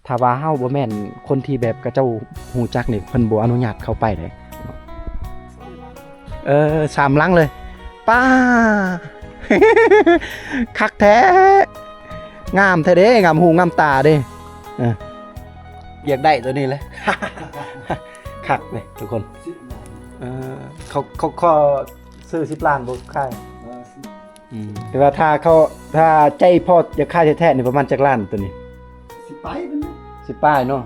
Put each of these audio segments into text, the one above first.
ຖ້າວ່າເຮົາບໍ່ແມ່ນຄົນທີ່ແບບເຂົາເຈົ້າຮູ້ຈັກນີ້ ເພິ່ນບໍ່ອະນຸຍາດເຂົ້າໄປເດ້. ເອີ ສາມຫຼັງເລີຍ ປ້າ ຄັກແທ້ ງາມແທ້ເດ້ ງາມຫູງາມຕາເດ້. ເອີ ຢາກໄດ້ໂຕນີ້ແຫຼະ ຄັກເດ້ທຸກຄົນ. ເອີ ເຂົາ ເຂົາຂໍຊື້ສິບລ້ານບໍ່ຂາຍ. ເອີ ອືມ ແຕ່ວ່າຖ້າເຂົາ ຖ້າໃຈພໍ່ຢາກຂາຍແທ້ໆນີ້ ປະມານຈັກລ້ານໂຕນີ້? ສິບປາຍພຸ້ນນະ ສິບປາຍເນາະ.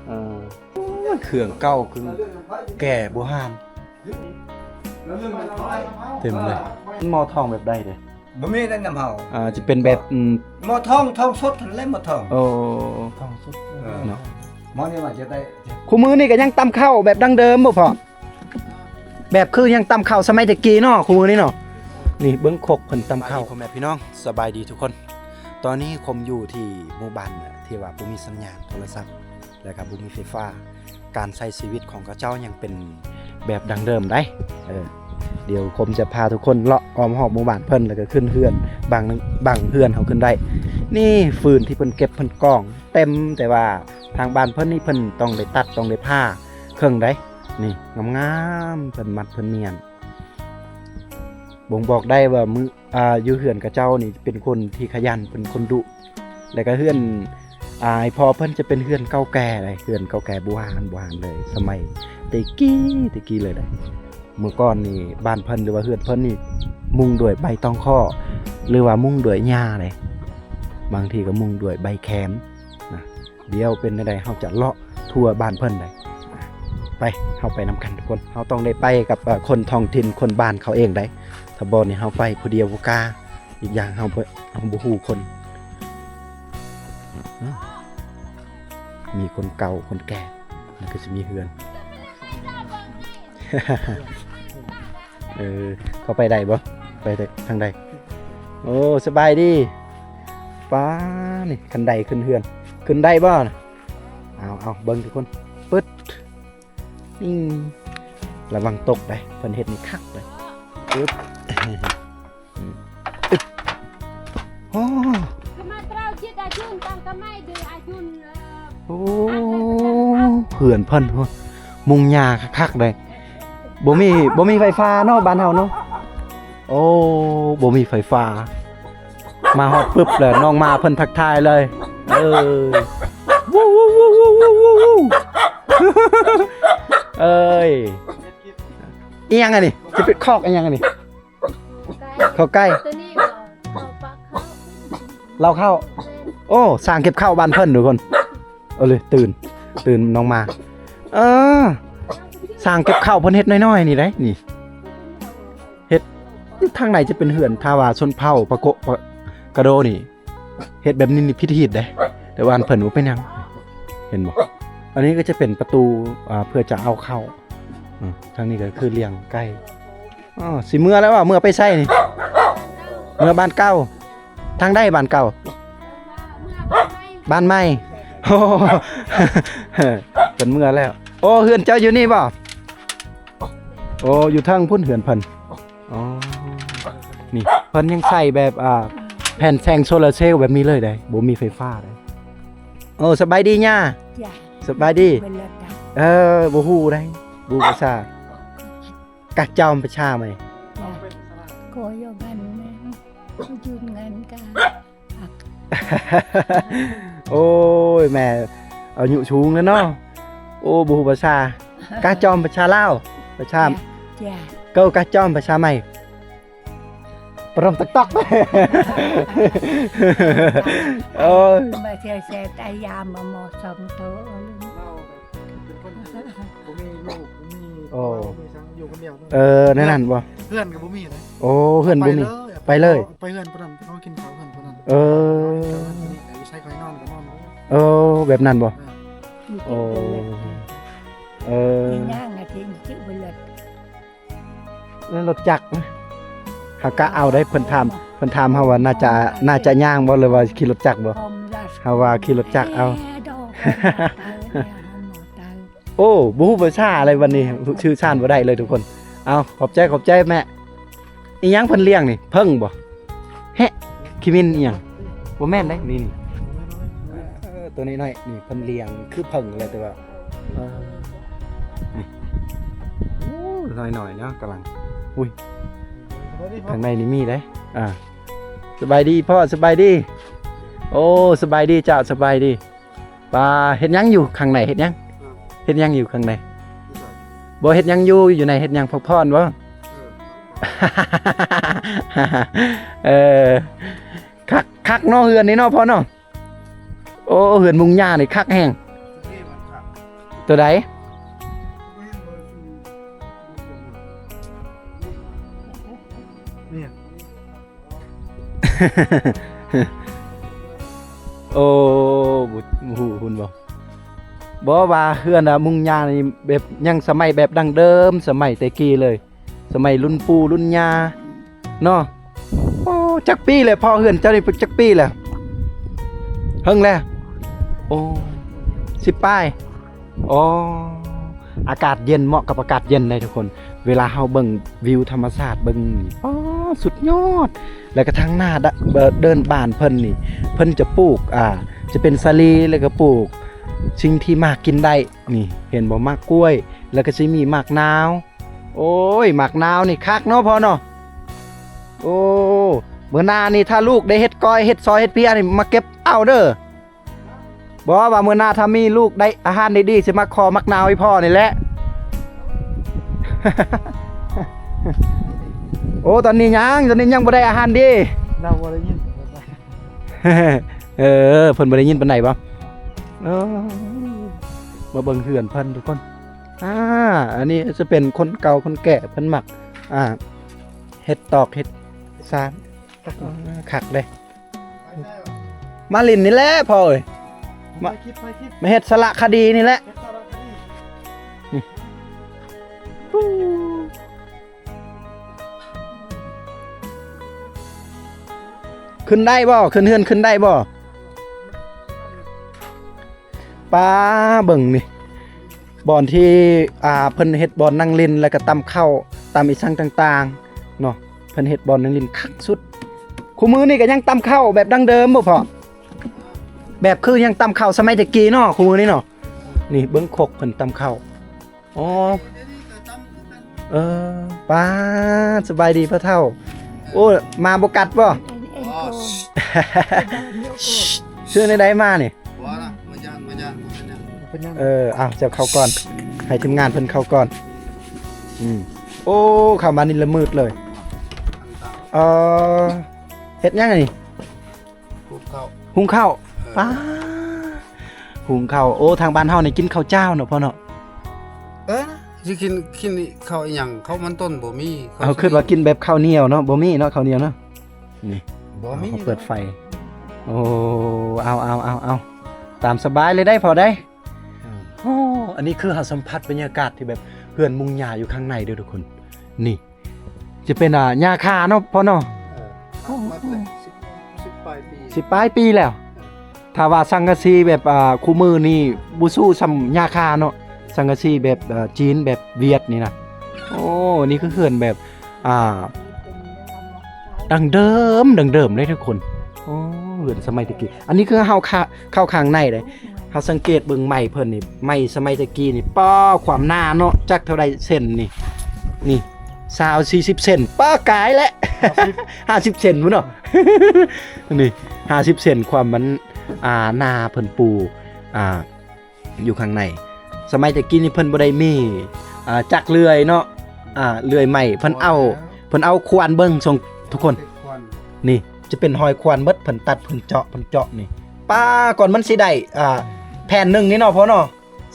ເອີ ເຄື່ອງເກົ່າຄືແກ່ບູຮານ ເຕັມເລີຍ. ມັນໝໍ້ທອງແບບໃດເດ? ບໍ່ມີໃນນຳເຮົາ. ອ່າ ຈະເປັນແບບ ອືມ ໝໍ້ທອງ ທອງສົດຫັ້ນແຫຼະ ໝໍ້ທອງ. ໂອ້ ທອງສົດ ເອີ ເນາະ. ໝໍ້ນີ້ວ່າຈະໄດ້ ຄູ່ມື້ນີ້ກໍຍັງຕຳເຂົ້າແບບດັ້ງເດີມບໍ່ພໍ່? ແບບຄືຍັງຕຳເຂົ້າສະໄໝແຕ່ກີ້ເນາະ ຄູ່ມື້ນີ້ເນາະ. ນີ້ເບິ່ງຄົກເພິ່ນຕຳເຂົ້າ. ສະບາຍດີພໍ່ແມ່ພີ່ນ້ອງ ສະບາຍດີທຸກຄົນ. ຕອນນີ້ຄົມຢູ່ທີ່ໝູ່ບ້ານທີ່ວ່າບໍ່ມີສັນຍານໂທລະສັບ ແລະກໍບໍ່ມີໄຟຟ້າ. ການໃຊ້ຊີວິດຂອງເຂົາເຈົ້າຍັງເປັນແບບດັ້ງເດີມໄດ໋. ເອີ ດຽວຄົມຈະພາທຸກຄົນເລາະອ້ອມຮອບໝູ່ບ້ານເພິ່ນ ແລ້ວກໍຂຶ້ນເຮືອນ ບາງ ບາງເຮືອນເຮົາຂຶ້ນໄດ້. ນີ້ຟືນທີ່ເພິ່ນເກັບເພິ່ນກອງເຕັມ ແຕ່ວ່າທາງບ້ານເພິ່ນນີ້ເພິ່ນຕ້ອງໄດ້ຕັດ ຕ້ອງໄດ້ຜ່າເຄິ່ງໄດ໋. ນີ້ງາມໆ ເພິ່ນມັດເພິ່ນມ້ຽນ ບົ່ງບອກໄດ້ວ່າມື້ ອ່າ ຢູ່ເຮືອນເຂົາເຈົ້ານີ້ເປັນຄົນທີ່ຂະຫຍັນ ເປັນຄົນດຸ ແລ້ວກໍເຮືອນ ອ່າ ພໍ່ເພິ່ນຈະເປັນເຮືອນເກົ່າແກ່ເລີຍ ເຮືອນເກົ່າແກ່ບູຮານ ບູຮານເລີຍ ສະໄໝແຕ່ກີ້ ແຕ່ກີ້ເລີຍເດ້. ເມື່ອກ່ອນນີ້ບ້ານເພິ່ນ ຫຼືວ່າເຮືອນເພິ່ນນີ້ມຸງດ້ວຍໃບຕອງຂໍ້ ຫຼືວ່າມຸງດ້ວຍຫຍ້າເດ້ ບາງທີກໍມຸງດ້ວຍໃບແຄມນະ. ດຽວເປັນແນວໃດ ເຮົາຈະເລາະທົ່ວບ້ານເພິ່ນໄດ໋. ໄປ ເຮົາໄປນຳກັນທຸກຄົນ. ເຮົາຕ້ອງໄດ້ໄປກັບ ເອີ ຄົນທ້ອງຖິ່ນ ຄົນບ້ານເຂົາເອງໄດ໋. ຖ້າບໍ່ນີ້ເຮົາໄປຜູ້ດຽວບໍ່ກ້າ. ອີກຢ່າງເຮົາບໍ່ ເຮົາບໍ່ຮູ້ຄົນ. ມີຄົນເກົ່າ ຄົນແກ່ ແລ້ວກໍຊິມີເຮືອນ. ເອີ ເຂົ້າໄປໄດ້ບໍ່? ໄປໄດ້ທາງໃດ? ໂອ້ ສະບາຍດີ. ປ້າ ນີ້ຄັນໄດຂຶ້ນເຮືອນ ຂຶ້ນໄດ້ບໍ່? ເອົາ ເອົາ ເບິ່ງທຸກຄົນ. ປຶດ ນີ້ ລະວັງຕົກໄດ໋ ເພິ່ນເຮັດນີ້ຄັກເລີຍ. ປຶດ ອືມ ອຶບ ໂອ້ ໂອ້ ເຮືອນເພິ່ນພຸ້ນ ມຸງຫຍ້າຄັກໆເດ້. ບໍ່ມີ ບໍ່ມີໄຟຟ້າເນາະ ບ້ານເຮົາເນາະ. ໂອ້ ບໍ່ມີໄຟຟ້າ. ມາຮອດປຶບແລ້ວ ນ້ອງໝາເພິ່ນທັກທາຍເລີຍ. ເອີ ເອີຍ ອີ່ຫຍັງອັນນີ້? ຊິເປັນຄອກອີ່ຫຍັງອັນນີ້? ເຂົ້າໄກ່ ເຂົ້າໄກ່ ຕົວນີ້ກໍເຂົ້າປາກເຂົ້າ ເລົ້າເຂົ້າ. ແມ່ນ ໂອ້ ສ້າງເກັບເຂົ້າບ້ານເພິ່ນທຸກຄົນ. ເອົາເລີຍ ຕື່ນ ຕື່ນນ້ອງໝາ. ເອີ ສ້າງເກັບເຂົ້າເພິ່ນເຮັດນ້ອຍໆນີ້ໄດ໋ ນີ້ ເຮັດ ທາງໃນຈະເປັນເຮືອນ ຖ້າວ່າຊົນເຜົ່າປະໂກະ ປະກະໂດນີ້ ເຮັດແບບນີ້ນີ້ຜິດຮີດເດ້ ແຕ່ວ່າອັນເພິ່ນບໍ່ເປັນຫຍັງ ເຫັນບໍ່? ອັນນີ້ກໍຈະເປັນປະຕູ ອ່າ ເພື່ອຈະເອົາເຂົ້າ. ອືມ ທາງນີ້ກໍຄືລ້ຽງໄກ່. ອໍ ຊິເມືອແລ້ວວ່າ ເມືອໄປໃສນີ້? ເມືອບ້ານເກົ່າ. ທາງໃດບ້ານເກົ່າ? ບ້ານໃໝ່. ໂອ້ ເພິ່ນເມືອແລ້ວ. ໂອ້ ເຮືອນເຈົ້າຢູ່ນີ້ບໍ່? ໂອ້ ຢູ່ທາງພຸ້ນເຮືອນເພິ່ນ. ອໍ ນີ້ເພິ່ນຍັງໃສ່ແບບ ອ່າ ແຜ່ນແສງໂຊລາເຊວແບບນີ້ເລີຍເດ້ ບໍ່ມີໄຟຟ້າເດ້. ໂອ້ ສະບາຍດີຍ່າ. ຈ້າ ສະບາຍດີ. ເອີ ບໍ່ຮູ້ໃດ໋ ບໍ່ຮູ້ພາສາ. ກະຈອມປະຊາໄໝ? ໂກຍອອກກັນແມ່ນ ຢຸດເງິນກະ ໂອ້ຍ ແມ່ອາຍຸສູງແລ້ວເນາະ. ໂອ້ ບໍ່ຮູ້ພາສາ. ກະຈອມພາສາລາວ ພາສາ ເກີາ ກະຈອມພາສາໄໝ? ປຣອມຕັກຕອກ. ໂອ້ຍ ມາແຊແຊຕາຍາມມາໝໍ່ສອງໂຕ. ເປັນຄົນທີ່ບໍ່ມີລູກ ບໍ່ມີ ໂອ້ ບໍ່ມີຫຍັງ ຢູ່ຄົນດຽວເນາະ. ເອີ ແນວນັ້ນບໍ່? ເຮືອນກໍບໍ່ມີເດ້. ໂອ້ ເຮືອນບໍ່ມີ. ໄປເລີຍ ໄປເລີຍ ໄປເຮືອນຜູ້ນັ້ນ ໄປນອນກິນເຂົ້າເຮືອນຜູ້ນັ້ນ. ເອີ ໃຊ້ຂ້ອຍນອນກໍນອນ. ເອີ ແບບນັ້ນບໍ່? ເອີ ໂອ້ ເອີ ຍ່າງອາທິດຈື່ໄປເລີຍ. ແລ້ວລົດຈັກນະ ເຮົາກະເອົາໄດ້. ເພິ່ນຖາມ ເພິ່ນຖາມເຮົາວ່າ ໜ້າຈະ ໜ້າຈະຍ່າງບໍ່ ຫຼືວ່າຂີ່ລົດຈັກບໍ່? ເຮົາວ່າຂີ່ລົດຈັກເອົາ. ໂອ້ ບໍ່ຮູ້ພາສາອະໄລບັດນີ້ ສື່ສານບໍ່ໄດ້ເລີຍທຸກຄົນ. ເອົາ ຂອບໃຈ ຂອບໃຈແມ່. ອີຫຍັງເພິ່ນລ້ຽງນີ້? ເຜິ້ງບໍ່? ແຮະ ຂີ້ໝິ່ນອີຫຍັງ? ບໍ່ແມ່ນເດ້ ນີ້ ນີ້. ເອີ ຕົວນ້ອຍໆ ນີ້ເພິ່ນລ້ຽງຄືເຜິ້ງແຫຼະ ແຕ່ວ່າ ເອີ ນີ້ ໂອ້ ນ້ອຍໆ ເນາະ ກຳລັງ ອຸ້ຍ ທາງໃນນີ້ມີເດ້ ອ່າ ສະບາຍດີພໍ່ ສະບາຍດີ ໂອ້ ສະບາຍດີເຈົ້າ ສະບາຍດີ. ປ້າ ເຮັດຫຍັງຢູ່ຂ້າງໃນ ເຮັດຫຍັງ ເຮັດຫຍັງຢູ່ຂ້າງໃນ? ບໍ່ ເຮັດຫຍັງຢູ່ ຢູ່ໃນເຮັດຫຍັງ ພັກຜ່ອນບໍ່? ເອີ ຄັກ ຄັກເນາະ ເຮືອນນີ້ເນາະພໍ່ເນາະ. ໂອ້ ເຮືອນມຸງຫຍ້ານີ້ຄັກແຮງ. ຕົວໃດ? ໂອ້ ບໍ່ ບໍ່ຮູ້ ເຫັນບໍ່? ບໍ່ ວ່າເຮືອນ ອາ ມຸງຫຍ້ານີ້ແບບຍັງສະໄໝແບບດັ້ງເດີມ ສະໄໝແຕ່ກີ້ເລີຍ ສະໄໝລຸ້ນປູ່ລຸ້ນຍ່າເນາະ. ໂອ້ ຈັກປີແລ້ວພໍ່ ເຮືອນເຈົ້ານີ້ຈັກປີແລ້ວ? ເຫິງແລ້ວ ໂອ້ ສິບປາຍ. ອໍ ອາກາດເຢັນ ເໝາະກັບອາກາດເຢັນເດ້ທຸກຄົນ. ເວລາເຮົາເບິ່ງວິວທຳມະຊາດ ເບິ່ງ ອໍ ສຸດຍອດ. ແລ້ວກໍທາງໜ້າ ດ- ເດີ່ນບ້ານເພິ່ນນີ້ ເພິ່ນຈະປູກ ອ່າ ຈະເປັນສາລີ ແລ້ວກໍປູກສິ່ງທີ່ໝາກກິນໄດ້ ນີ້ ເຫັນບໍ່? ໝາກກ້ວຍ ແລ້ວກໍຊິມີໝາກນາວ. ໂອ້ຍ ໝາກນາວນີ້ຄັກເນາະພໍ່ເນາະ. ໂອ້ ມື້ໜ້ານີ້ຖ້າລູກໄດ້ເຮັດກ້ອຍ ເຮັດຊອຍ ເຮັດເພຍນີ້ ມາເກັບເອົາເດີ້. ບໍ່ ວ່າມື້ໜ້າຖ້າມີລູກໄດ້ອາຫານດີໆ ຊິມາຂໍໝາກນາວໃຫ້ພໍ່ນີ້ແຫຼະ. ໂອ້ ຕອນນີ້ຍັງ ຕອນນີ້ຍັງບໍ່ໄດ້ອາຫານດີ. ລາວບໍ່ໄດ້ຍິນ. ເອີ ເພິ່ນບໍ່ໄດ້ຍິນປານໃດບໍ່? ເອີ ມາເບິ່ງເຮືອນເພິ່ນທຸກຄົນ. ອ່າ ອັນນີ້ຈະເປັນຄົນເກົ່າຄົນແກ່ ເພິ່ນມັກ ອ່າ ເຮັດຕອກເຮັດຊານ. ຄັກເດ້. ມາຫຼິ້ນນີ້ແຫຼະພໍ່ເອີຍ ມາ ມາເຮັດສາລະຄະດີນີ້ແຫຼະ. ຂຶ້ນໄດ້ບໍ່? ຂຶ້ນເຮືອນຂຶ້ນໄດ້ບໍ່? ປ້າ ເບິ່ງນີ້ ບ່ອນທີ່ ອ່າ ເພິ່ນເຮັດບ່ອນນັ່ງຫຼິ້ນ ແລ້ວກໍຕຳເຂົ້າ ຕຳອີ່ສັງຕ່າງໆເນາະ. ເພິ່ນເຮັດບ່ອນນັ່ງຫຼິ້ນຄັກສຸດ. ຄູ່ມື້ນີ້ກໍຍັງຕຳເຂົ້າແບບດັ້ງເດີມບໍ່ພໍ່? ແບບຄືຍັງຕຳເຂົ້າສະໄໝແຕ່ກີ້ເນາະ ຄູ່ມື້ນີ້ເນາະ. ນີ້ເບິ່ງຄົກເພິ່ນຕຳເຂົ້າ. ອໍ ເອີ ປ້າ ສະບາຍດີພໍ່ເຖົ້າ. ໂອ້ ມາບໍ່ກັດບໍ່? ຊື່ແນວໃດມານີ້? ບໍ່ນະ ມາຢ້ານ ມາຢ້ານ ບໍ່ເປັນຫຍັງ. ເອີ ເອົາ ເຈົ້າເຂົ້າກ່ອນ ໃຫ້ທີມງານເພິ່ນເຂົ້າກ່ອນ. ອືມ ໂອ້ ເຂົ້າມານີ້ລະມືດເລີຍ. ເອີ ເຮັດຫຍັງອັນນີ້? ຫຸງເຂົ້າ ຫຸງເຂົ້າ. ເອີ ປ້າ ຫຸງເຂົ້າ. ໂອ້ ທາງບ້ານເຮົານີ້ກິນເຂົ້າຈ້າວເນາະພໍ່ເນາະ. ເອີ ຊິກິນ ກິນເຂົ້າອີ່ຫຍັງ? ເຂົ້າມັນຕົ້ນບໍ່ມີ. ເອົາ ຄິດວ່າກິນແບບເຂົ້າໜຽວເນາະ ບໍ່ມີເນາະ ເຂົ້າໜຽວເນາະ. ນີ້ ບໍ່ມີ ເຮົາເປີດໄຟ. ໂອ້ ເອົາ ເອົາ ເອົາ ເອົາ ຕາມສະບາຍເລີຍໄດ໋ພໍ່ໄດ໋. ອືມ ໂອ້ ອັນນີ້ຄືເຮົາສຳຜັດບັນຍາກາດທີ່ແບບເຮືອນມຸງຫຍ້າຢູ່ຂ້າງໃນເດີ້ທຸກຄົນ. ນີ້ຈະເປັນ ອ່າ ຫຍ້າຄາເນາະພໍ່ເນາະ. ເອີ ໂອ້ ສິບ ສິບປາຍປີ ສິບປາຍປີແລ້ວ. ເອີ ຖ້າວ່າສັງກະສີແບບ ອ່າ ຄູ່ມື້ນີ້ບໍ່ສູ້ສ່ຳຫຍ້າຄາເນາະ ສັງກະສີແບບ ອ່າ ຈີນ ແບບຫວຽດນີ້ນະ. ໂອ້ ນີ້ຄືເຮືອນແບບ ອ່າ ດັ້ງເດີມ ດັ້ງເດີມເດ້ທຸກຄົນ. ໂອ້ ເຮືອນສະໄໝແຕ່ກີ້. ອັນນີ້ຄືເຮົາເຂົ້າຂ້າງໃນເດ້. ເຮົາສັງເກດເບິ່ງໄມ້ເພິ່ນນີ້ ໄມ້ສະໄໝແຕ່ກີ້ນີ້ ປ້າ ຄວາມໜາເນາະ ຈັກເທົ່າໃດເຊັນນີ້. ນີ້ ຊາວ ສີ່ສິບເຊັນ ປ້າ ກາຍແຫຼະ ຫ້າສິບ ຫ້າສິບເຊັນພຸ້ນເນາະ. ນີ້ ຫ້າສິບເຊັນ ຄວາມມັນ ອ່າ ໜາເພິ່ນປູ ອ່າ ຢູ່ຂ້າງໃນ. ສະໄໝແຕ່ກີ້ນີ້ເພິ່ນບໍ່ໄດ້ມີ ອ່າ ຈັກເລື່ອຍເນາະ ອ່າ ເລື່ອຍໄມ້ ເພິ່ນເອົາ ເພິ່ນເອົາຂວານເບິ່ງ ສົ່ງທຸກຄົນ. ນີ້ຈະເປັນຮອຍຂວານໝົດ ເພິ່ນຕັດ ເພິ່ນເຈາະ ເພິ່ນເຈາະນີ້. ປ້າ ກ່ອນມັນຊິໄດ້ ອ່າ ແຜ່ນໜຶ່ງນີ້ເນາະພໍ່ເນາະ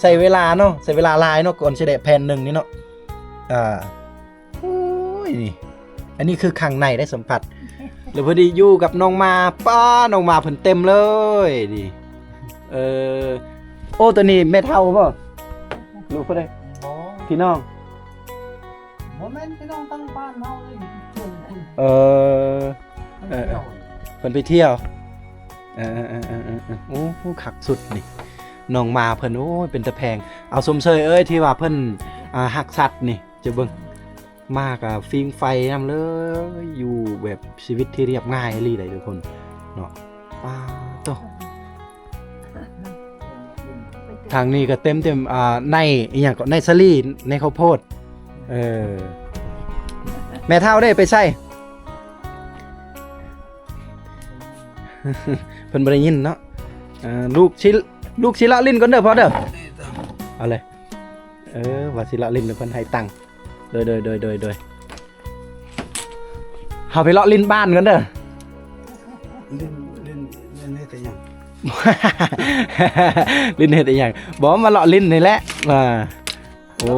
ໃຊ້ເວລາເນາະ ໃຊ້ເວລາຫຼາຍເນາະ ກ່ອນຊິໄດ້ແຜ່ນໜຶ່ງນີ້ເນາະ. ອ່າ ໂອ້ຍ ນີ້ ອັນນີ້ຄືຂ້າງໃນໄດ້ສຳຜັດ ແລ້ວພໍດີຢູ່ກັບນ້ອງໝາ ປ້າ ນ້ອງໝາເພິ່ນເຕັມເລີຍນີ້. ເອີ ໂອ້ ຕົວນີ້ແມ່ເຖົ້າບໍ່? ລູກຜູ້ໃດ? ບໍ່ ພີ່ນ້ອງ ບໍ່ແມ່ນ ພີ່ນ້ອງຕັ້ງບ້ານເຮົາເລີຍ. ເອີ ເອີ ເພິ່ນໄປທ່ຽວ ເອີ ເອີ ໂອ້ ຄັກສຸດນີ້ ນ້ອງໝາເພິ່ນ. ໂອ້ຍ ເປັນຕາແພງ. ເອົາ ຊົມເຊີຍເອີຍ ທີ່ວ່າເພິ່ນ ອ່າ ຮັກສັດນີ້. ຈະເບິ່ງ ໝາກະຟິງໄຟນຳເລີຍ ຢູ່ແບບຊີວິດທີ່ລຽບງ່າຍອີ່ຫຼີໄດ໋ທຸກຄົນເນາະ. ປາໂຕ ເ ທາງນີ້ກໍເຕັມເຕັມ ອ່າ ໃນອີ່ຫຍັງກໍ ໃນສາລີ ໃນເຂົ້າໂພດ. ເອີ ແມ່ເຖົ້າເດ້ໄປໃສ? ເພິ່ນບໍ່ໄດ້ຍິນເນາະ. ເອີ ລູກຊິ ລູກຊິເລາະຫຼິ້ນກ່ອນເດີພໍ່ເດີ. ເອົາເລີຍ. ເອີ ວ່າຊິເລາະຫຼິ້ນ ແລ້ວເພິ່ນໃຫ້ຕັງ. ໂດຍ ໂດຍ ໂດຍ ໂດຍ ໂດຍ. ເຮົາໄປເລາະຫຼິ້ນບ້ານກ່ອນເດີ. ຫຼິ້ນ ຫຼິ້ນ ຫຼິ້ນເຮັດອີ່ຫຍັງ? ຫຼິ້ນເຮັດອີ່ຫຍັງ? ບໍ່ ມາເລາະຫຼິ້ນນີ້ແຫຼະ. ອ່າ ໂອ້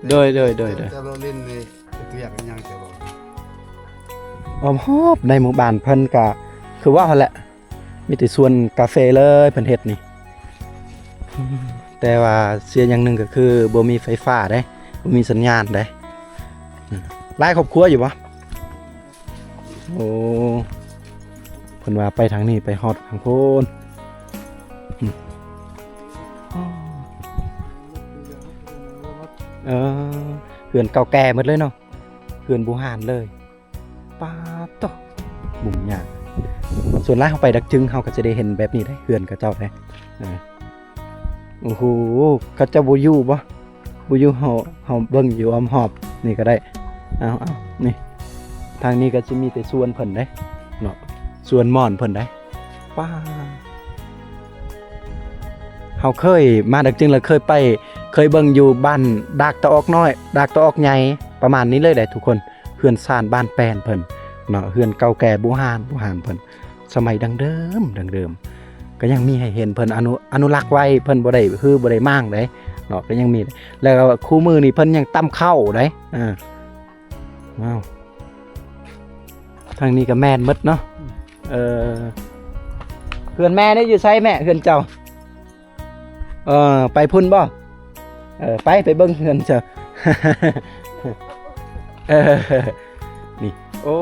ໂດຍ ໂດຍ ໂດຍ ໂດຍ. ຈະເລາະຫຼິ້ນນີ້ເຮັດວຽກອີ່ຫຍັງຈະບອກ? ອ້ອມຮອບໃນໝູ່ບ້ານເພິ່ນກະຄືວ່າຫັ້ນແຫຼະ. ມີແຕ່ສວນກາເຟເລີຍເພິ່ນເຮັດນີ້. ແຕ່ວ່າເສຍຢ່າງໜຶ່ງກໍຄືບໍ່ມີໄຟຟ້າເດ້ ບໍ່ມີສັນຍານເດ້. ຫຼາຍຄອບຄົວຢູ່ບໍ່? ໂອ້ ເພິ່ນວ່າໄປທາງນີ້ໄປຮອດທາງໂພນ. ເອີ ເຮືອນເກົ່າແກ່ໝົດເລີຍເນາະ ເຮືອນບູຮານເລີຍ. ປາດໂທ້ ບຸ້ງຫຍ້າ. ສ່ວນຫຼາຍເຮົາໄປດາກຈຶງ ເຮົາກໍຈະໄດ້ເຫັນແບບນີ້ເດ້ ເຮືອນເຂົາເຈົ້າເດ້. ເອີ ໂອ້ໂຫ ເຂົາເຈົ້າບໍ່ຢູ່ບໍ່? ບໍ່ຢູ່ ເຮົາ ເຮົາເບິ່ງຢູ່ອ້ອມຮອບນີ້ກໍໄດ້. ເອົາ ເອົາ ນີ້ ທາງນີ້ກໍຊິມີແຕ່ສວນເພິ່ນເດ້ເນາະ ສວນມ່ອນເພິ່ນເດ້. ປາດ ເຮົາເຄີຍມາດາກຈຶງ ແລ້ວເຄີຍໄປ ເຄີຍເບິ່ງຢູ່ບ້ານດາກຕາອອກນ້ອຍ ດາກຕາອອກໃຫຍ່ ປະມານນີ້ເລີຍເດ້ທຸກຄົນ. ເຮືອນຊານບ້ານແປນເພິ່ນເນາະ ເຮືອນເກົ່າແກ່ບູຮານ ບູຮານເພິ່ນ ສະໄໝດັ້ງເດີມ ດັ້ງເດີມ ກໍຍັງມີໃຫ້ເຫັນເພິ່ນອະນຸ ອະນຸລັກໄວ້ ເພິ່ນບໍ່ໄດ້ຮື້ ບໍ່ໄດ້ມ້າງເດ້ເນາະ ກໍຍັງມີ. ແລ້ວກໍຄູ່ມື້ນີ້ເພິ່ນຍັງຕຳເຂົ້າເດ້. ເອີ ວ້າວ ທາງນີ້ກໍແມ່ນໝົດເນາະ. ເອີ ເຮືອນແມ່ນີ້ຢູ່ໃສແມ່ ເຮືອນເຈົ້າ? ເອີ ໄປພຸ້ນບໍ່? ເອີ ໄປ ໄປເບິ່ງເຮືອນເຈົ້າ. ເອີ ນີ້ ໂອ້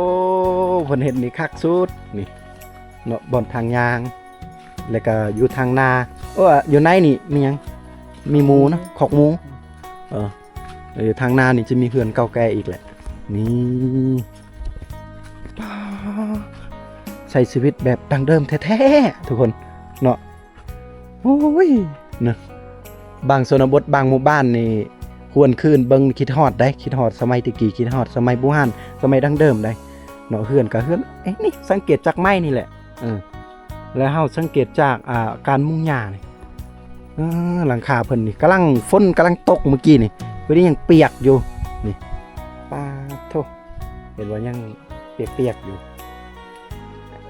ເພິ່ນເຮັດນີ້ຄັກສຸດນີ້ເນາະ ບ່ອນທາງຍ່າງ ແລ້ວກໍຢູ່ທາງໜ້າ. ໂອ້ ຢູ່ໃນນີ້ມີຫຍັງ? ມີໝູເນາະ ຄອກໝູ. ເອີ ຢູ່ທາງໜ້ານີ້ຈະມີເຮືອນເກົ່າແກ່ອີກແຫຼະ. ນີ້ ປາ ໃຊ້ຊີວິດແບບດັ້ງເດີມແທ້ໆ ທຸກຄົນເນາະ. ໂອ້ຍ ເນາະ ບາງຊົນນະບົດ ບາງໝູ່ບ້ານນີ້ ຫວນຄືນເບິ່ງ ຄິດຮອດໄດ໋ ຄິດຮອດສະໄໝແຕ່ກີ້ ຄິດຮອດສະໄໝບູຮານ ສະໄໝດັ້ງເດີມໄດ໋ເນາະ. ເຮືອນກໍເຮືອນ ເອີ ນີ້ ສັງເກດຈາກໄມ້ນີ້ແຫຼະ. ເອີ ແລ້ວເຮົາສັງເກດຈາກ ອ່າ ການມຸງຫຍ້ານີ້ ເອີ ຫຼັງຄາເພິ່ນນີ້ກຳລັງ ຝົນກຳລັງຕົກມື້ກີ້ນີ້ ເພິ່ນຍັງປຽກຢູ່ນີ້. ປາດໂທ້ ເຫັນວ່າຍັງປຽກໆຢູ່.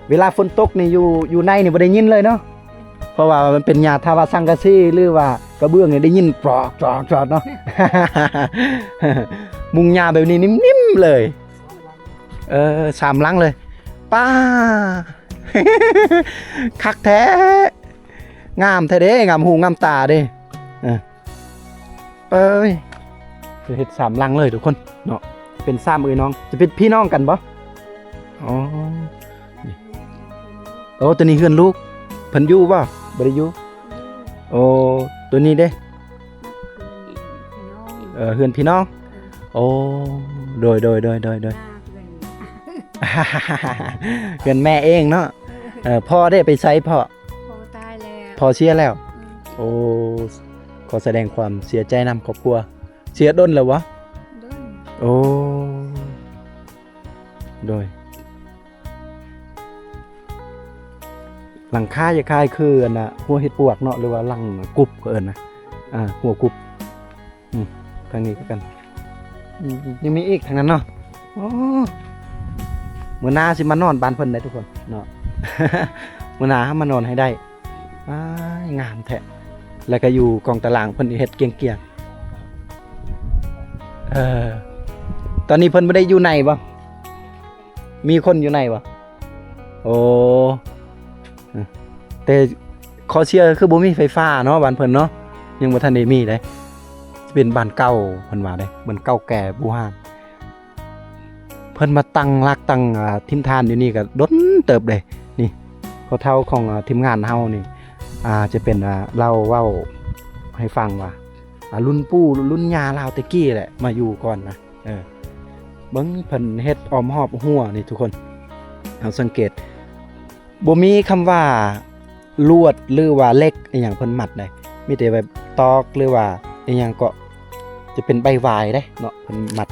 ເວລາຝົນຕົກນີ້ ຢູ່ ຢູ່ໃນນີ້ບໍ່ໄດ້ຍິນເລີຍເນາະ ເພາະວ່າມັນເປັນຫຍ້າ. ຖ້າວ່າສັງກະສີ ຫຼືວ່າກະເບື້ອງນີ້ໄດ້ຍິນ ຈອກໆໆ ເນາະ. ມຸງຫຍ້າແບບນີ້ນິ່ມໆເລີຍ. ເອີ ສາມຫຼັງເລີຍ. ປ້າ ຄັກແທ້ ງາມແທ້ເດ້ ງາມຫູງາມຕາເດ້. ເອີ ເອີຍ ເຮັດສາມຫຼັງເລີຍທຸກຄົນເນາະ ເປັນສາມເອື້ອຍນ້ອງ. ຈະເປັນພີ່ນ້ອງກັນບໍ່? ອໍ ນີ້ ໂອ້ ຕົວນີ້ເຮືອນລູກ ເພິ່ນຢູ່ບໍ່? ບໍ່ໄດ້ຢູ່. ໂອ້ ຕົວນີ້ເດ້? ເອີ ເຮືອນພີ່ນ້ອງ. ໂອ້ ໂດຍ ໂດຍ ໂດຍ ໂດຍ ໂດຍ. ເຮືອນແມ່ເອງເນາະ. ເອີ ພໍ່ເດ້ ໄປໃສພໍ່? ພໍ່ຕາຍແລ້ວ ພໍ່ເສຍແລ້ວ. ອືມ ໂອ້ ຂໍສະແດງຄວາມເສຍໃຈນຳຄອບຄົວ. ເສຍດົນແລ້ວບໍ່? ດົນ. ໂອ້ ໂດຍ. ຫຼັງຄາຈະຄ້າຍຄືອັນນ່າ ຫົວເຫັດປວກເນາະ ຫຼືວ່າຫຼັງກຸບເຂົາເອີ້ນນະ. ອ່າ ຫົວກຸບ. ອືມ ທາງນີ້ຄືກັນ. ອືມ ອືມ ຍັງມີອີກທາງນັ້ນເນາະ. ໂອ້ ມື້ໜ້າຊິມານອນບ້ານເພິ່ນໄດ໋ທຸກຄົນເນາະ ມື້ໜ້າເຮົາມານອນໃຫ້ໄດ້. ອ້າຍ ງາມແທ້ ແລ້ວກໍຢູ່ກອງຕາລາງເພິ່ນເຮັດກຽງໆ. ເອີ ຕອນນີ້ເພິ່ນບໍ່ໄດ້ຢູ່ໃນບໍ່? ມີຄົນຢູ່ໃນບໍ່? ໂອ້ ເອີ ແຕ່ຂໍ້ເສຍຄືບໍ່ມີໄຟຟ້າເນາະ ບ້ານເພິ່ນເນາະ ຍັງບໍ່ທັນໄດ້ມີເດ້. ເປັນບ້ານເກົ່າເພິ່ນວ່າເດ້ ບ້ານເກົ່າແກ່ບູຮານ. ເພິ່ນມາຕັ້ງຫຼັກຕັ້ງ ອ່າ ຖິ່ນຖານຢູ່ນີ້ກໍດົນເຕີບເດ້. ນີ້ ພໍ່ເຖົ້າຂອງ ອ່າ ທີມງານເຮົານີ້ ອ່າ ຈະເປັນ ອ່າ ລາວເວົ້າໃຫ້ຟັງວ່າ ອ່າ ລຸ້ນປູ່ລຸ້ນຍ່າລາວແຕ່ກີ້ແຫຼະ ມາຢູ່ກ່ອນນະ. ເອີ ເບິ່ງເພິ່ນເຮັດອ້ອມຮອບຮົ້ວນີ້ທຸກຄົນ ເຮົາສັງເກດ ບໍ່ມີຄຳວ່າລວດ ຫຼືວ່າເຫຼັກອີ່ຫຍັງເພິ່ນມັດໃດ ມີແຕ່ແບບຕອກ ຫຼືວ່າອີ່ຫຍັງເກາະ ຈະເປັນໃບຫວາຍເດ້ເນາະ ເພິ່ນມັດ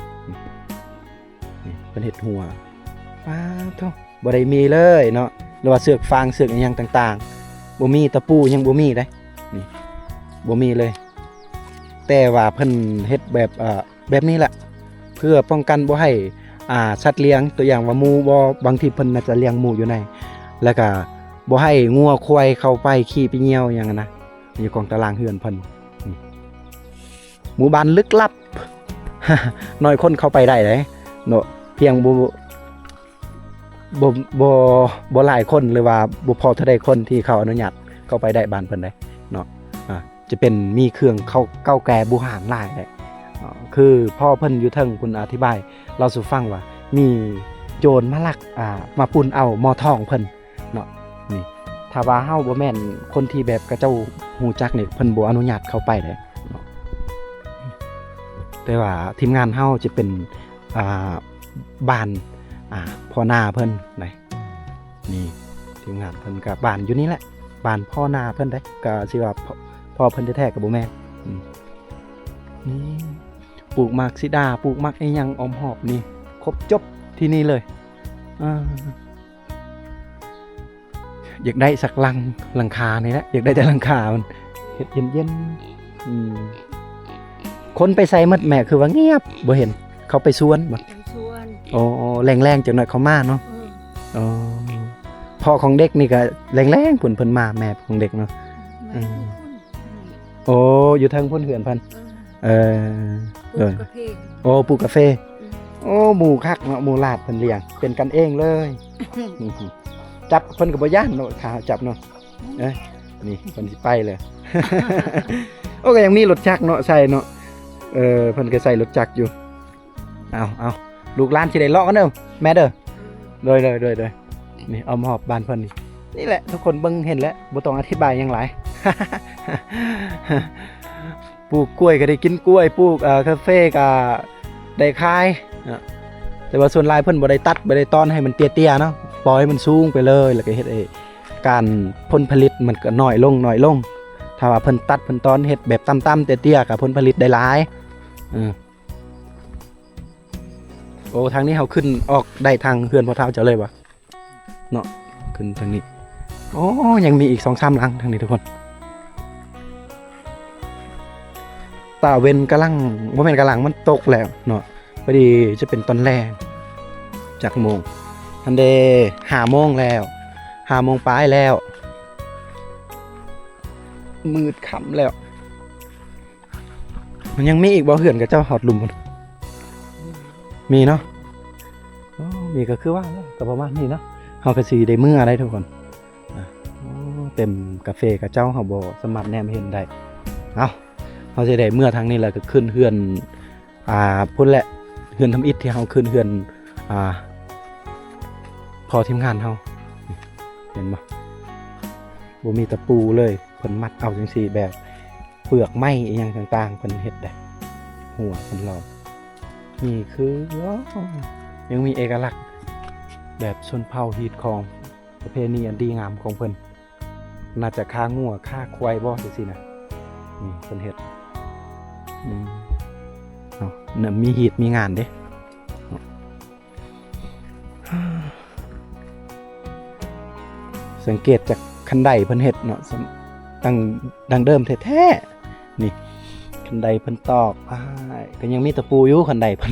ນີ້ ເພິ່ນເຮັດຮົ້ວ. ປາດໂທ້ ບໍ່ໄດ້ມີເລີຍເນາະ ຫຼືວ່າເຊືອກຟາງ ເຊືອກອີ່ຫຍັງຕ່າງໆ ບໍ່ມີ ຕະປູຍັງບໍ່ມີເດ້ ນີ້ ບໍ່ມີເລີຍ. ແຕ່ວ່າເພິ່ນເຮັດແບບ ເອີ ແບບນີ້ແຫຼະ ເພື່ອປ້ອງກັນບໍ່ໃຫ້ ອ່າ ສັດລ້ຽງ ຕົວຢ່າງວ່າໝູບໍ່ ບາງທີເພິ່ນໜ້າຈະລ້ຽງໝູຢູ່ໃນ ແລ້ວກະບໍ່ໃຫ້ງົວຄວາຍເຂົ້າໄປຂີ້ໄປຍ່ຽວຫຍັງຫັ້ນນະ ຢູ່ຂອງຕາລ່າງເຮືອນເພິ່ນ. ນີ້ ໝູ່ບ້ານລຶກລັບ ໜ້ອຍຄົນເຂົ້າໄປໄດ້ເດ້ເນາະ ພຽງບໍ່ ບໍ່ ບໍ່ ບໍ່ຫຼາຍຄົນ ຫຼືວ່າບໍ່ພໍເທົ່າໃດຄົນທີ່ເຂົາອະນຸຍາດເຂົ້າໄປໄດ້ບ້ານເພິ່ນເດ້ເນາະ. ອ່າ ຈະເປັນມີເຄື່ອງເກົ່າ ເກົ່າແກ່ບູຮານຫຼາຍເດ້ ຄືພໍ່ເພິ່ນຢູ່ເທິງພຸ້ນອະທິບາຍເລົ່າສູ່ຟັງວ່າ ມີໂຈນມາລັກ ອ່າ ມາປຸ້ນເອົາໝໍ້ທອງເພິ່ນເນາະ. ນີ້ ຖ້າວ່າເຮົາບໍ່ແມ່ນຄົນທີ່ແບບເຂົາເຈົ້າຮູ້ຈັກນີ້ ເພິ່ນບໍ່ອະນຸຍາດເຂົ້າໄປເດ້ເນາະ. ແຕ່ວ່າທີມງານເຮົາຈະເປັນ ອ່າ ບ້ານ ອ່າ ພໍ່ນາເພິ່ນໃດ. ນີ້ ທີມງານເພິ່ນກະບ້ານຢູ່ນີ້ແຫຼະ ບ້ານພໍ່ນາເພິ່ນເດ້ ກະຊິວ່າພໍ່ ພໍ່ເພິ່ນແທ້ໆກະບໍ່ແມ່ນ. ອືມ ນີ້ ປູກໝາກສີດາ ປູກໝາກອີ່ຫຍັງອ້ອມຮອບນີ້ ຄົບຈົບທີ່ນີ້ເລີຍ. ອ່າ ຢາກໄດ້ສັກຫຼັງ ຫຼັງຄານີ້ແຫຼະ ຢາກໄດ້ແຕ່ຫຼັງຄາມັນ ເຮັດເຢັນໆ. ອືມ ຄົນໄປໃສໝົດແມ່ ຄືວ່າງຽບ ບໍ່ເຫັນເຂົາໄປສວນບໍ່? ໄປສວນ. ອໍ ແລງໆຈັກໜ້ອຍເຂົາມາເນາະ. ເອີ ອໍ ພໍ່ຂອງເດັກນີ້ກະແລງໆພຸ້ນເພິ່ນມາ ແມ່ຂອງເດັກເນາະ. ອືມ ໂອ້ ຢູ່ເທິງພຸ້ນເຮືອນເພິ່ນ. ເອີ ເອີ ປູກກາເຟ. ໂອ້ ປູກກາເຟ. ອືມ ໂອ້ ໝູ່ຄັກເນາະ ໝູ່ລາດເພິ່ນລ້ຽງ ເປັນກັນເອງເລີຍ. ອືມ ຈັບເພິ່ນກະບໍ່ຢ້ານເນາະ ຖ້າເຮົາຈັບເນາະ. ເອີ ນີ້ເພິ່ນຊິໄປແລ້ວ. ໂອ້ ກະຍັງມີລົດຈັກເນາະ ໃສ່ເນາະ. ເອີ ເພິ່ນກະໃສ່ລົດຈັກຢູ່. ເອົາ ເອົາ ລູກຫຼານຊິໄດ້ເລາະກັນເດີແມ່ເດີ. ໂດຍ ໂດຍ ໂດຍ ໂດຍ. ນີ້ອ້ອມຮອບບ້ານເພິ່ນນີ້ ນີ້ແຫຼະ ທຸກຄົນເບິ່ງເຫັນແລ້ວ ບໍ່ຕ້ອງອະທິບາຍຫຍັງຫຼາຍ. ປູກກ້ວຍກະໄດ້ກິນກ້ວຍ ປູກ ເອີ ກາເຟກະໄດ້ຂາຍເນາະ. ແຕ່ວ່າສ່ວນຫຼາຍເພິ່ນບໍ່ໄດ້ຕັດ ບໍ່ໄດ້ຕອນໃຫ້ມັນເຕ້ຍໆເນາະ ປ່ອຍໃຫ້ມັນສູງໄປເລີຍ ແລ້ວກະເຮັດໃຫ້ການຜົນຜະລິດມັນກະນ້ອຍລົງ ນ້ອຍລົງ. ຖ້າວ່າເພິ່ນຕັດເພິ່ນຕອນ ເຮັດແບບຕ່ຳໆເຕ້ຍໆ ກະຜົນຜະລິດໄດ້ຫຼາຍ. ເອີ ໂອ້ ທາງນີ້ເຮົາຂຶ້ນອອກໄດ້ທາງເຮືອນພໍ່ເຖົ້າເຈົ້າເລີຍບໍ່ເນາະ? ຂຶ້ນທາງນີ້. ໂອ້ ຍັງມີອີກສອງສາມຫຼັງທາງນີ້ທຸກຄົນ. ຕາເວັນກຳລັງ ບໍ່ແມ່ນກຳລັງ ມັນຕົກແລ້ວເນາະ. ພໍດີຈະເປັນຕອນແລງ. ຈັກໂມງ? ຫັ້ນເດ ຫ້າໂມງແລ້ວ ຫ້າໂມງປາຍແລ້ວ ມືດຄ່ຳແລ້ວ. ມັນຍັງມີອີກບໍ່ ເຮືອນເຂົາເຈົ້າຮອດລຸ່ມພຸ້ນ? ມີເນາະ. ໂອ້ ມີກະຄືວ່າແຫຼະ ກະປະມານນີ້ເນາະ. ເຮົາກະຊິໄດ້ເມືອໄດ໋ທຸກຄົນ. ອ່າ ໂອ້ ເຕັມກາເຟເຂົາເຈົ້າ ເຮົາບໍ່ສາມາດແນມເຫັນໄດ້. ເອົາ ເຮົາຊິໄດ້ເມືອທາງນີ້ແລ້ວກະຂຶ້ນເຮືອນ ອ່າ ພຸ້ນແຫຼະ ເຮືອນທຳອິດທີ່ເຮົາຂຶ້ນ ເຮືອນ ອ່າ ພໍ່ທີມງານເຮົາ. ເຫັນບໍ່? ບໍ່ມີຕະປູເລີຍ ເພິ່ນມັດເອົາຈັ່ງຊີ້ ແບບເປືອກໄມ້ອີ່ຫຍັງຕ່າງໆ ເພິ່ນເຮັດໄດ໋ ຮົ້ວເພິ່ນລ້ອມ. ນີ້ຄື ຍັງມີເອກະລັກແບບຊົນເຜົ່າຮີດຄອງ ປະເພນີອັນດີງາມຂອງເພິ່ນ. ໜ້າຈະຄາງົວຄາຄວາຍບໍ່ ຈັ່ງຊີ້ນະ. ນີ້ເພິ່ນເຮັດ ອືມ ເອົາ ມີຮີດມີງານເດ້. ສັງເກດຈາກຄັນໄດເພິ່ນເຮັດເນາະ ຕັ້ງ ດັ້ງເດີມແທ້ໆ. ນີ້ ຄັນໄດເພິ່ນຕອກ ອ້າຍ ກະຍັງມີຕະປູຢູ່ ຄັນໄດເພິ່ນ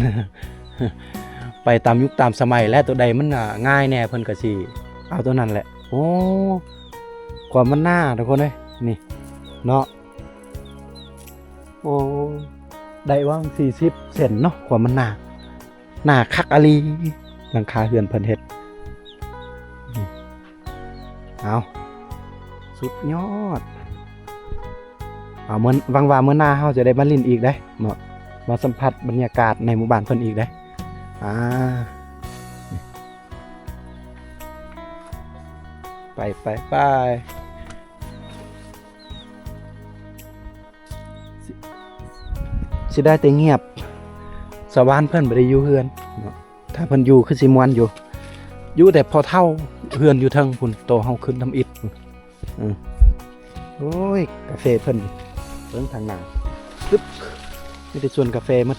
ໄປຕາມຍຸກຕາມສະໄໝແຫຼະ ໂຕໃດມັນ ອ່າ ງ່າຍແດ່ ເພິ່ນກະຊິເອົາໂຕນັ້ນແຫຼະ. ໂອ້ ຄວາມມັນໜາທຸກຄົນເອີຍ ນີ້ເນາະ. ໂອ້ ໄດ້ຫວ່າງສີ່ສິບເຊັນເນາະ ຄວາມມັນໜາ. ໜາຄັກອີ່ຫຼີ ຫຼັງຄາເຮືອນເພິ່ນເຮັດ. ເອົາ ສຸດຍອດ. ເອົາ ເມື່ອ ຫວັງວ່າມື້ໜ້າເຮົາຈະໄດ້ມາຫຼິ້ນອີກເດ້ເນາະ ມາສຳຜັດບັນຍາກາດໃນໝູ່ບ້ານເພິ່ນອີກເດ້. ອ່າ ໄປ ໄປ ໄປ. ຊິ ຊິໄດ້ແຕ່ງຽບ ສາວານເພິ່ນບໍ່ໄດ້ຢູ່ເຮືອນເນາະ. ຖ້າເພິ່ນຢູ່ຄືຊິມ່ວນຢູ່ ຢູ່ແຕ່ພໍ່ເຖົ້າ ເຮືອນຢູ່ເທິງພຸ້ນ ໂຕເຮົາຂຶ້ນທຳອິດ. ເອີ ໂອ້ຍ ກາເຟເພິ່ນ ເບິ່ງທາງໜ້າ ປຶບ ມີແຕ່ສວນກາແຟໝົດ.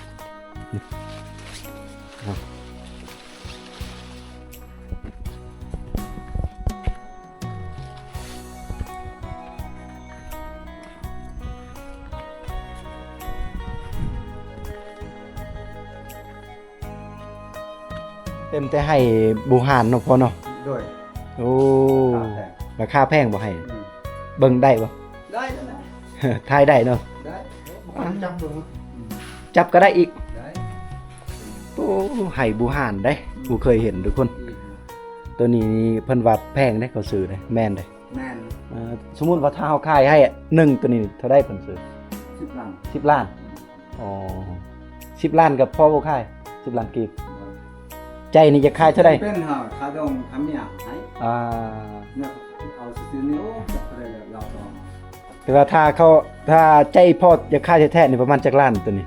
ເຕັມແຕ່ໄຮ່ບູຮານເນາະພໍ່ເນາະ. ໂດຍ. ໂອ້ ລາຄາແພງ ລາຄາແພງບໍ່ໄຮ່? ອືມ ເບິ່ງໄດ້ບໍ່? ໄດ້ແລ້ວນະ ຖ່າຍໄດ້ເນາະ? ໄດ້. ຈັບເບິ່ງ ອືມ ຈັບກໍໄດ້ອີກ? ໄດ້. ໂອ້ ໄຮ່ບູຮານເດ້ ອືມ ບໍ່ເຄີຍເຫັນທຸກຄົນ. ອືມ ໂຕນີ້ນີ້ເພິ່ນວ່າແພງເດ້ ເຂົາຊື້ເດ້ ແມ່ນເດ້. ແມ່ນ. ເອີ ສົມມຸດວ່າຖ້າເຮົາຂາຍໄຮ່ໜຶ່ງໂຕນີ້ເທົ່າໃດເພິ່ນຊື້? ສິບລ້ານ. ສິບລ້ານ. ອໍ ສິບລ້ານກໍພໍບໍ່ຂາຍ ສິບລ້ານກີບ? ໃຈນີ້ຢາກຂາຍເທົ່າໃດ? ເປັນຫາຄ່າດອງຄ່າເມຍໃຫ້. ອ່າ ເອົາຊື່ໆນີ້ ໂອ້ ຈັກເທົ່າໃດແລ້ວລາວດອງ. ແຕ່ວ່າຖ້າເຂົາ ຖ້າໃຈພໍ່ຢາກຂາຍແທ້ໆນີ້ປະມານຈັກລ້ານໂຕນີ້?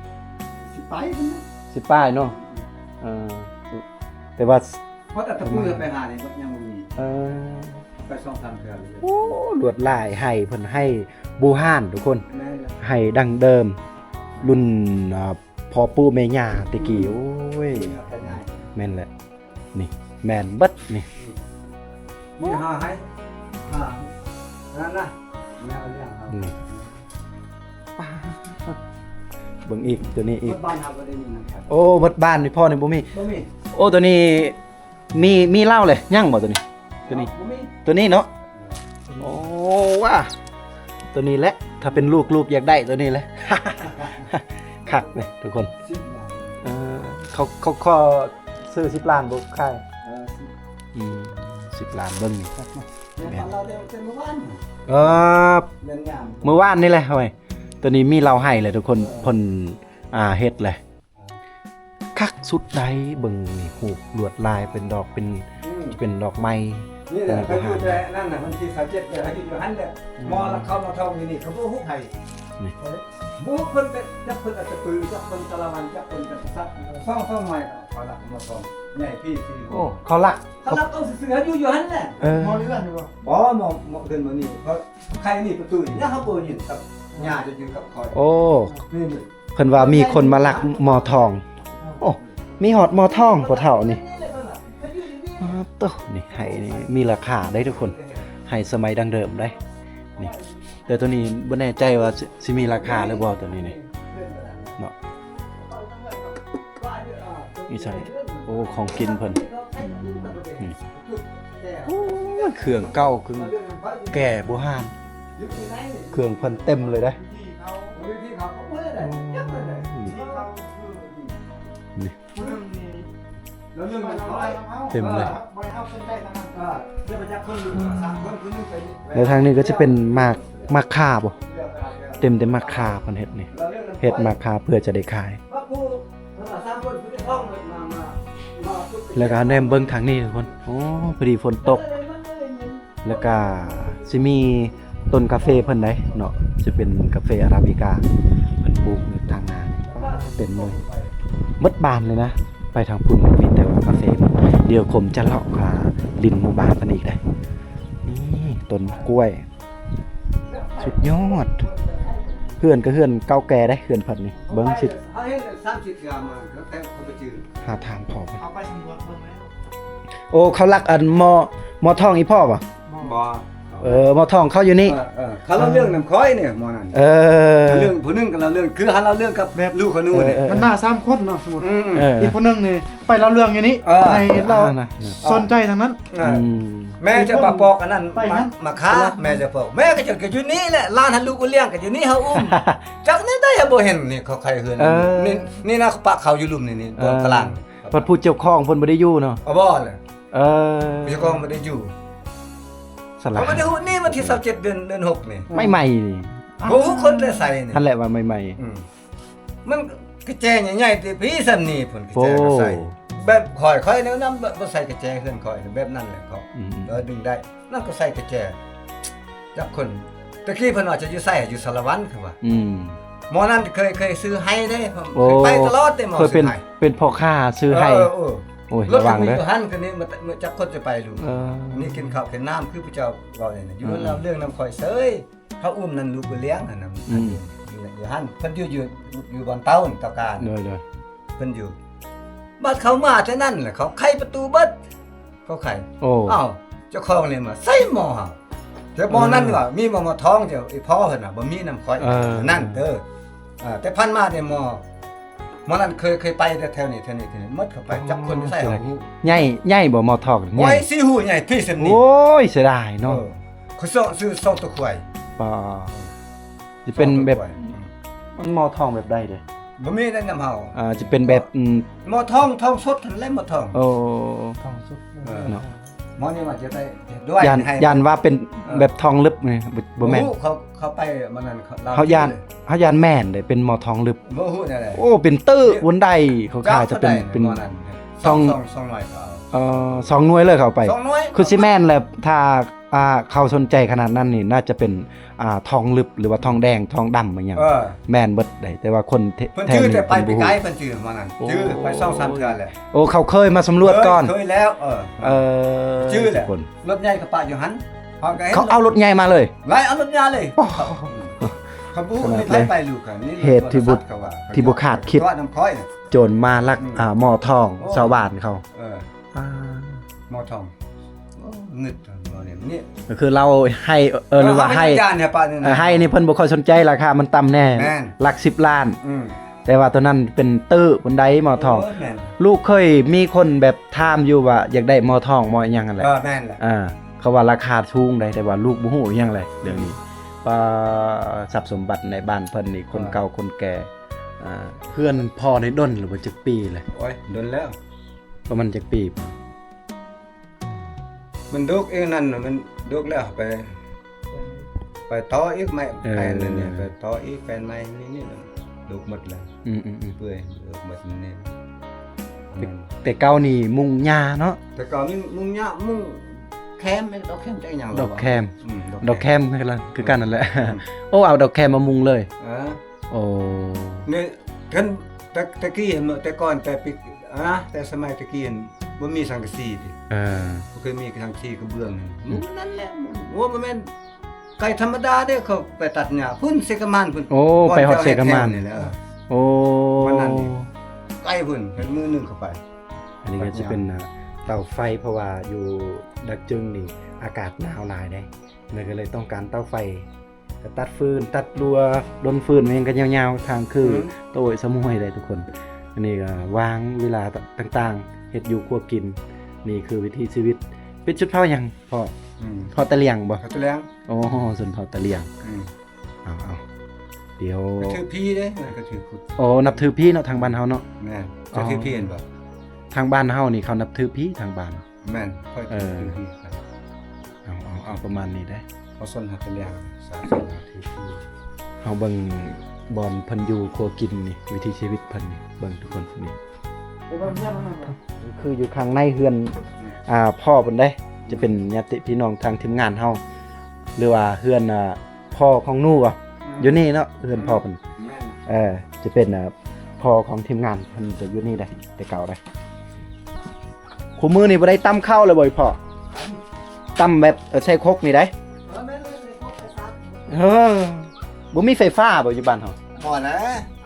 ສິບປາຍພຸ້ນນະ. ສິບປາຍເນາະ. ເອີ ແຕ່ວ່າ ເພາະແຕ່ຕະປືໄປຫານີ້ຍັງບໍ່ມີ. ເອີ ໄປສອງສາມເທື່ອແລ້ວ. ໂອ້ ລວດລາຍໄຮ່ເພິ່ນ ໄຮ່ບູຮານທຸກຄົນ. ແມ່ນແລ້ວ. ໄຮ່ດັ້ງເດີມ ລຸ້ນ ອ່າ ພໍ່ປູ່ແມ່ຍ່າແຕ່ກີ້. ອືມ ໂອ້ຍ ແມ່ນແຫຼະ ນີ້ແມ່ນເບິດນີ້. ອືມ ມີຫ້າໄຮ່ ຫ້າ ນັ້ນນະ ແນວລ້ຽງເຮົາ ນີ້. ເບິ່ງອີກ ໂຕນີ້ອີກ. ເບິດບ້ານເຮົາບໍ່ໄດ້ມີນຳກັນ. ໂອ້ ເບິດບ້ານນີ້ພໍ່ນີ້ບໍ່ມີ. ບໍ່ມີ. ໂອ້ ໂຕນີ້ ມີ ມີເຫຼົ້າເລີຍ ຍັງບໍ່ໂຕນີ້? ໂຕນີ້ ໂຕນີ້ເນາະ. ໂອ້ ວ້າ ໂຕນີ້ແຫຼະ ຖ້າເປັນລູກ ລູກຢາກໄດ້ໂຕນີ້ແຫຼະ ຄັກເດ້ທຸກຄົນ. ເອີ ເຂົາ ເຂົາຂໍຊື້ສິບລ້ານບໍ່ຂາຍ? ເອີ ອືມ ສິບລ້ານເບິ່ງນີ້. ແມ່ນ ເອີ ແມ່ນຍາມ ມື້ວານນີ້ແຫຼະ. ໂອ້ຍ ໂຕນີ້ມີເຫຼົ້າໄຮ່ແຫຼະທຸກຄົນ. ເອີ ເພິ່ນ ອ່າ ເຮັດແຫຼະ. ຄັກສຸດໃດ ເບິ່ງນີ້ ຮູບລວດລາຍເປັນດອກເປັນ ອືມ ເປັນດອກໄມ້. ນີ້ແຫຼະ ເພິ່ນຢູ່ແຕ່ນັ້ນນະ ວັນທີຊາວເຈັດ ເພິ່ນຢູ່ຫັ້ນແຫຼະ. ອືມ ໝໍລະເຂົ້າໝໍທອງຢູ່ນີ້ ເຂົາບໍ່ຮູ້ໃຜນີ້ ບໍ່ຮູ້ເພິ່ນເປັນ ຈັກເພິ່ນອາດຈະປື ຈັກເພິ່ນສາລະວັນ ຈັກເພິ່ນເປັນສັດ ສອງສອງໄມ້ ເຂົາລັກໝໍທອງໃຫຍ່ພີ້. ໂອ້ ເຂົາລັກ ເຂົາລັກເອົາຊື່ໆ ຢູ່ ຢູ່ຫັ້ນແຫຼະ. ເອີ ໝໍເຮືອນບໍ່? ບໍ່ ໝໍ ໝໍເຮືອນບໍ່ນີ້ ເພາະໄຂໜີປະຕູນີ້ ເຮົາບໍ່ຍິນກັບຍ່າຈະຢູ່ກັບຂ້ອຍ. ໂອ້ ນີ້ ເພິ່ນວ່າມີຄົນມາລັກໝໍທອງ. ໂອ້ ມີຮອດໝໍທອງພໍ່ເຖົ້ານີ້. ໂຕນີ້ໄຮ່ນີ້ມີລາຄາເດ້ທຸກຄົນ ໄຮ່ສະໄໝດັ້ງເດີມເດ້ນີ້. ແຕ່ໂຕນີ້ບໍ່ແນ່ໃຈວ່າຊິ ຊິມີລາຄາຫຼືບໍ່ ໂຕນີ້ນີ້ເນາະ. ນີ້ຊັ້ນ ໂອ້ ຂອງກິນເພິ່ນ ອືມ ນີ້. ໂອ້ຍ ເຄື່ອງເກົ່າ ເຄື່ອງແກ່ບູຮານ ເຄື່ອງເພິ່ນເຕັມເລີຍເດ້. ນີ້ ນີ້ ເຕັມເລີຍ. ແລ້ວທາງນີ້ກໍຈະເປັນໝາກ ໝາກຂ່າບໍ? ເຕັມແຕ່ໝາກຂ່າເພິ່ນເຮັດນີ້ ເຮັດໝາກຂ່າເພື່ອຈະໄດ້ຂາຍ. ແລ້ວກໍແນມເບິ່ງທາງນີ້ທຸກຄົນ ໂອ້ ພໍດີຝົນຕົກ ແລ້ວກໍຊິມີຕົ້ນກາເຟເພິ່ນໄດ໋ເນາະ ຊິເປັນກາເຟອາຣາບິກາ ເພິ່ນປູກຢູ່ທາງໜ້ານີ້ ເຕັມເລີຍ ໝົດບ້ານເລີຍນະ. ໄປທາງພຸ້ນມີແຕ່ວ່າກາເຟ. ດຽວຄົມຈະເລາະຫາຫຼິ້ນໝູ່ບ້ານເພິ່ນອີກໄດ໋. ນີ້ຕົ້ນກ້ວຍ ສຸດຍອດ. ເຮືອນກໍເຮືອນເກົ່າແກ່ເດ້ ເຮືອນເພິ່ນນີ້ ເບິ່ງຊິ ຫາຖາມພໍ່ເພິ່ນ. ໂອ້ ເຂົາລັກອັນໝໍ ໝໍທອງອີ່ພໍ່ບໍ? ບໍ່ ເອີ ໝໍທອງເຂົາຢູ່ນີ້. ເອີ ເອີ ເຂົາເລົ່າເລື່ອງນຳຂ້ອຍນີ້ ໝໍນັ້ນ. ເອີ ເລື່ອງຜູ້ໜຶ່ງກໍເລົ່າເລື່ອງ ຄືເຮົາເລົ່າເລື່ອງກັບລູກຂະໜູນີ້ ເອີ ເອີ ມັນມາສາມຄົນເນາະ ສົມມຸດ ອືມ ເອີ ອີກຜູ້ໜຶ່ງນີ້ໄປເລົ່າເລື່ອງຢູ່ນີ້ ເອີ ໃຫ້ລາວ ອ່າ ສົນໃຈທາງນັ້ນ. ເອີ ອືມ ແມ່ຈະປະປອກອັນນັ້ນ ໄປນັ້ນ ມາ ມາຄາ ແມ່ຈະປອກ ແມ່ກໍຈະ ກໍຢູ່ນີ້ແຫຼະ ຫຼານຫັ້ນລູກບໍ່ລ້ຽງກໍຢູ່ນີ້ ເຮົາອຸ້ມ ຈັກແນວໃດເຮົາບໍ່ເຫັນ. ນີ້ເຂົາໄຂເຮືອນ ເອີ ນີ້ ນີ້ນະ ປະເຂົາຢູ່ລຸ່ມນີ້ ນີ້ ເອີ ຕອນກະລາງ. ບັດຜູ້ເຈົ້າຂອງເພິ່ນບໍ່ໄດ້ຢູ່ເນາະ. ເອົາບໍ່ລະ ເອີ ເຈົ້າຂອງບໍ່ໄດ້ຢູ່ ສະຫຼາດ ເຂົາບໍ່ໄດ້ຮູ້ນີ້ ວັນທີຊາວເຈັດ ເດືອນ ເດືອນຫົກນີ້ ໃໝ່ໆ ນີ້ ບໍ່ຮູ້ຄົນແຕ່ໃສນີ້ ຫັ້ນແຫຼະວ່າໃໝ່ໆ. ອືມ ມັນກະແຈໃຫຍ່ໆ ຕິພີ້ສ່ຳນີ້ພຸ້ນ ກະແຈກໍໃສ່ ໂອ້ ແບບຂ້ອຍ ຂ້ອຍແນວນຳ ບໍ່ໃສ່ກະແຈເຮືອນຂ້ອຍ ແບບນັ້ນແຫຼະເຂົາ ອືມ ເອີ ດຶງໄດ້ ນັ້ນກໍໃສ່ກະແຈ ຈັກຄົນ ຕະກີ້ເພິ່ນວ່າຈະຢູ່ໃສ ຢູ່ສາລະວັນ ເພິ່ນວ່າ ອືມ ໝໍນັ້ນເຄີຍ ເຄີຍຊື້ໄຮ່ເດ້ ໂອ້ ເຄີຍໄປຕະຫຼອດເດ້ ໝໍ ເຄີຍເປັນ ຊື້ໄຮ່ ເປັນພໍ່ຄ້າຊື້ໄຮ່ ເອີ ເອີ ໂອ້ຍ ລະວັງເດີ ຢູ່ຫັ້ນ ຄືນີ້ ຈັກຄົນຈະໄປຢູ່ ເອີ ນີ້ກິນເຂົ້າກິນນ້ຳ ຄືພະເຈົ້າເວົ້ານີ້ນະ ຢູ່ ອືມ ເລົ່າເລື່ອງນຳຂ້ອຍເສີຍ ເຮົາອຸ້ມນັ້ນລູກບໍ່ລ້ຽງຫັ້ນນະ ອືມ ຢູ່ ຢູ່ຫັ້ນ ເພິ່ນຢູ່ ຢູ່ ຢູ່ບ່ອນເຕົາ ເຕົາການ ໂດຍໆ ເພິ່ນຢູ່. ບາດເຂົາມາແຕ່ນັ້ນແຫຼະ ເຂົາໄຂປະຕູເບິດ ເຂົາໄຂ. ໂອ້ ອ້າວ ເຈົ້າຂອງນີ້ມາໃສ່ໝໍ້ເຮົາ ແຕ່ໝໍ້ນັ້ນວ່າມີໝໍ້ ໝໍ້ທອງ ເຈົ້າອີ່ພໍ່ເພິ່ນນະ ບໍ່ມີນຳຂ້ອຍ. ເອີ ນັ້ນເດີ ເອີ ແຕ່ຜ່ານມາແຕ່ໝໍ້ ໝໍ້ນັ້ນເຄີຍ ເຄີຍໄປແຕ່ແຖວນີ້ ແຖວນີ້ ແຖວນີ້ໝົດ ເຂົາໄປ ຈັກຄົນຢູ່ໃສເຮົາຮູ້. ໃຫຍ່ ໃຫຍ່ບໍ່ໝໍ້ທອງ? ໂອ້ຍ ໃຫຍ່ ຊິຮູ້ໃຫຍ່ພີ່ສ່ຳນີ້. ໂອ້ຍ ເສຍດາຍເນາະ. ເອີ ເຂົາເຊາະ ຊື້ສອງຕົວຄວາຍ. ປາ ຊິເປັນແບບ ສອງຕົວຄວາຍ. ອືມ ມັນໝໍ້ທອງແບບໃດເດ? ບໍ່ມີໃນນຳເຮົາ. ອ່າ ຈະເປັນແບບ ອືມ ໝໍ້ທອງ ທອງສົດຫັ້ນແຫຼະ ໝໍ້ທອງ. ໂອ້ ທອງສົດ ເອີ ເນາະ. ໝໍ້ນີ້ວ່າຈະໄດ້ ຈະດ້ວຍ ຢ້ານ ໃຫ້ ຢ້ານວ່າເປັນ ເອີ ແບບທອງລຶບນີ້ ບໍ່ ບໍ່ແມ່ນ. ບໍ່ຮູ້ ເຂົາ ເຂົາໄປມື້ນັ້ນ ເຂົາ ເຮົາຢ້ານ ເຮົາຢ້ານແມ່ນເດ້ ເປັນໝໍ້ທອງລຶບ. ບໍ່ຮູ້ແນວໃດ. ໂອ້ ເປັນຕື້ພຸ້ນໃດ ເຂົາຂາຍຈະເປັນ ເປັນທອງ ສອງ ສອງໜ່ວຍເຂົາເອົາ. ເອີ ສອງໜ່ວຍເລີຍເຂົາໄປ. ສອງໜ່ວຍ ຄືຊິແມ່ນແຫຼະ ຖ້າ ອ່າ ເຂົາສົນໃຈຂະໜາດນັ້ນນີ້ ໜ້າຈະເປັນ ອ່າ ທອງລຶບ ຫຼືວ່າທອງແດງ ທອງດຳອີ່ຫຍັງ. ເອີ ແມ່ນເບິດໃດ ແຕ່ວ່າຄົນ ເພິ່ນ ແຖວນີ້ ເພິ່ນບໍ່ຮູ້. ເພິ່ນຈື່ແຕ່ໄປປີກາຍ ເພິ່ນຈື່ມານັ້ນ ໂອ້ ຈື່ໄປສອງສາມເທື່ອແຫຼະ. ໂອ້ ເຂົາເຄີຍມາສຳຫຼວດກ່ອນ. ເຄີຍ ເຄີຍແລ້ວ. ເອີ ເອີ ຈື່ແຫຼະ ທຸກຄົນ. ລົດໃຫຍ່ເຂົາປະຢູ່ຫັ້ນ ເຮົາກໍເຫັນ ເຂົາເອົາລົດໃຫຍ່ມາເລີຍ. ຫຼາຍ ເອົາລົດໃຫຍ່ເລີຍ. ໂອ້ ເຂົາບໍ່ມີໃຜໄປລູກກັນນີ້. ເຫດທີ່ບໍ່ ທີ່ບໍ່ຄາດຄິດ ໂຈນມາລັກ ອືມ ອ່າ ໝໍ້ທອງ ໂອ້ ຊາວບ້ານເຂົາ. ເອີ ອ່າ ໝໍ້ທອງ. ໂອ້ ງຶດ ໝໍ້ນີ້ ນີ້ ກໍຄືລາວໃຫ້ ເອີ ເອີ ຫຼືວ່າໃຫ້ ເຮົາໄປຢ້ານໃຫ້ປະນີ້ນະ. ເອີ ໃຫ້ນີ້ເພິ່ນບໍ່ຄ່ອຍສົນໃຈ ລາຄາມັນຕ່ຳແດ່. ແມ່ນ ຫຼັກສິບລ້ານ. ອືມ ແຕ່ວ່າໂຕນັ້ນເປັນຕື້ພຸ້ນໃດ ໝໍ້ທອງ. ໂອ້ຍ ແມ່ນ. ລູກເຄີຍມີຄົນແບບຖາມຢູ່ວ່າຢາກໄດ້ໝໍ້ທອງ ໝໍ້ອີ່ຫຍັງຫັ້ນແຫຼະ. ເອີ ແມ່ນແຫຼະ. ອ່າ ເຂົາວ່າລາຄາສູງໃດ ແຕ່ວ່າລູກບໍ່ຮູ້ອີ່ຫຍັງເລີຍເລື່ອງນີ້. ອືມ ປາ ຊັບສົມບັດໃນບ້ານເພິ່ນນີ້ ຄົນເກົ່າ ເອີ ຄົນແກ່. ອ່າ ເຮືອນພໍ່ນີ້ດົນແລ້ວບໍ່ ຈັກປີແລ້ວ? ໂອ້ຍ ດົນແລ້ວ. ປະມານຈັກປີ? ມັນດົກເອງນັ້ນ ມັນດົກແລ້ວໄປ ໄປຕໍ່ອີກໃໝ່. ເອີ ແປນນັ້ນນີ້ ໄປຕໍ່ອີກແປນໃໝ່ນີ້ ນີ້ ດົກໝົດແລ້ວ. ອືມໆໆ ເປື່ອຍ ດົກໝົດນີ້. ແຕ່ ແຕ່ເກົ່ານີ້ມຸງຫຍ້າເນາະ. ແຕ່ເກົ່າມີມຸງຫຍ້າ ມຸງແຄມ ດອກແຄມ ຈັກຫຍັງ ດອກແຄມ. ອືມ ດອກແຄມ ດອກແຄມຄືກັນ ຄືກັນນັ້ນແຫຼະ. ອືມ ໂອ້ ເອົາດອກແຄມມາມຸງເລີຍ. ເອີ ໂອ້ ນີ້ ເຖິງ ແຕ່ ແຕ່ກີ້ ແຕ່ກ່ອນ ແຕ່ປີ ອາ ແຕ່ສະໄໝແຕ່ກີ້ຫັ້ນ ບໍ່ມີສັງກະສີຕິ. ເອີ ບໍ່ເຄີຍມີສັງກະສີກະເບື້ອງ. ອືມ ນັ້ນແຫຼະ. ໂອ້ ບໍ່ແມ່ນໄກ່ທຳມະດາເດ້ ເຂົາໄປຕັດຫຍ້າພຸ້ນ ເຊກະມານພຸ້ນ. ໂອ້ ໄປຮອດເຊກະມານນີ້ແຫຼະ. ເອີ ໂອ້ ວັນນັ້ນນີ້ ໄກພຸ້ນ ເປັນມື້ໜຶ່ງເຂົ້າໄປ. ອັນນີ້ກໍຈະເປັນ ຕັດຫຍ້າ ເຕົາໄຟ ເພາະວ່າຢູ່ດາກຈຶງນີ້ອາກາດໜາວຫຼາຍເດ້ ແລ້ວກໍເລີຍຕ້ອງການເຕົາໄຟ. ກໍຕັດຟືນ ຕັດລົວ ດົນຟືນ ແມ່ນກໍຍາວໆ ທາງຄື ອືມ ໂຕຍສະໝວຍໄດ໋ທຸກຄົນ. ອັນນີ້ກໍວາງເວລາຕ່າງໆ ເຮັດຢູ່ຄົວກິນ. ນີ້ຄືວິຖີຊີວິດ. ເປັນຊົນເຜົ່າຫຍັງພໍ່? ອືມ ເຜົ່າຕະຫຼຽງບໍ່? ເຜົ່າຕະຫຼຽງ. ໂອ້ ຊົນເຜົ່າຕະຫຼຽງ. ອືມ ເອົາໆ ດຽວ ກໍຖືຜີເດ້ ກໍຖືພຸດ. ໂອ້ ນັບຖືຜີເນາະ ທາງບ້ານເຮົາເນາະ. ແມ່ນ. ເຈົ້າຖືຜີແມ່ນບໍ່? ທາງບ້ານເຮົານີ້ເຂົານັບຖືຜີ ທາງບ້ານ. ແມ່ນ ຂ້ອຍ ເອີ ຖືຜີຄືກັນ. ເອົາ ເອົາ ເອົາປະມານນີ້ເດ້. ເຮົາຊົນເຜົ່າຕະຫຼຽງ ສາສະໜາຖືຜີ. ເຮົາເບິ່ງບ່ອນເພິ່ນຢູ່ຄົວກິນນີ້ ວິຖີຊີວິດເພິ່ນນີ້ ເບິ່ງທຸກຄົນນີ້. ຄືຢູ່ຂ້າງໃນເຮືອນ ອືມ ອ່າ ພໍ່ເພິ່ນເດ້ ຈະເປັນຍາດຕິພີ່ນ້ອງທາງທີມງານເຮົາ ຫຼືວ່າເຮືອນ ອ່າ ພໍ່ຂອງໜູບໍ່? ອືມ ຢູ່ນີ້ເນາະ ເຮືອນພໍ່ເພິ່ນ. ອືມ ແມ່ນ. ເອີ ຈະເປັນ ອ່າ ພໍ່ຂອງທີມງານເພິ່ນຈະຢູ່ນີ້ໄດ໋ ແຕ່ເກົ່າໄດ໋. ຄູ່ມື້ນີ້ບໍ່ໄດ້ຕຳເຂົ້າເລີຍບໍ່ອີ່ພໍ່? ຕຳແບບ ເອີ ໃສ່ຄົກນີ້ໄດ໋. ເອີ ແມ່ນເລີຍ ໃສ່ຄົກໃສ່ຊາມ. ເອີ ບໍ່ມີໄຟຟ້າບໍ່ຢູ່ບ້ານເຮົາ? ບໍ່ນະ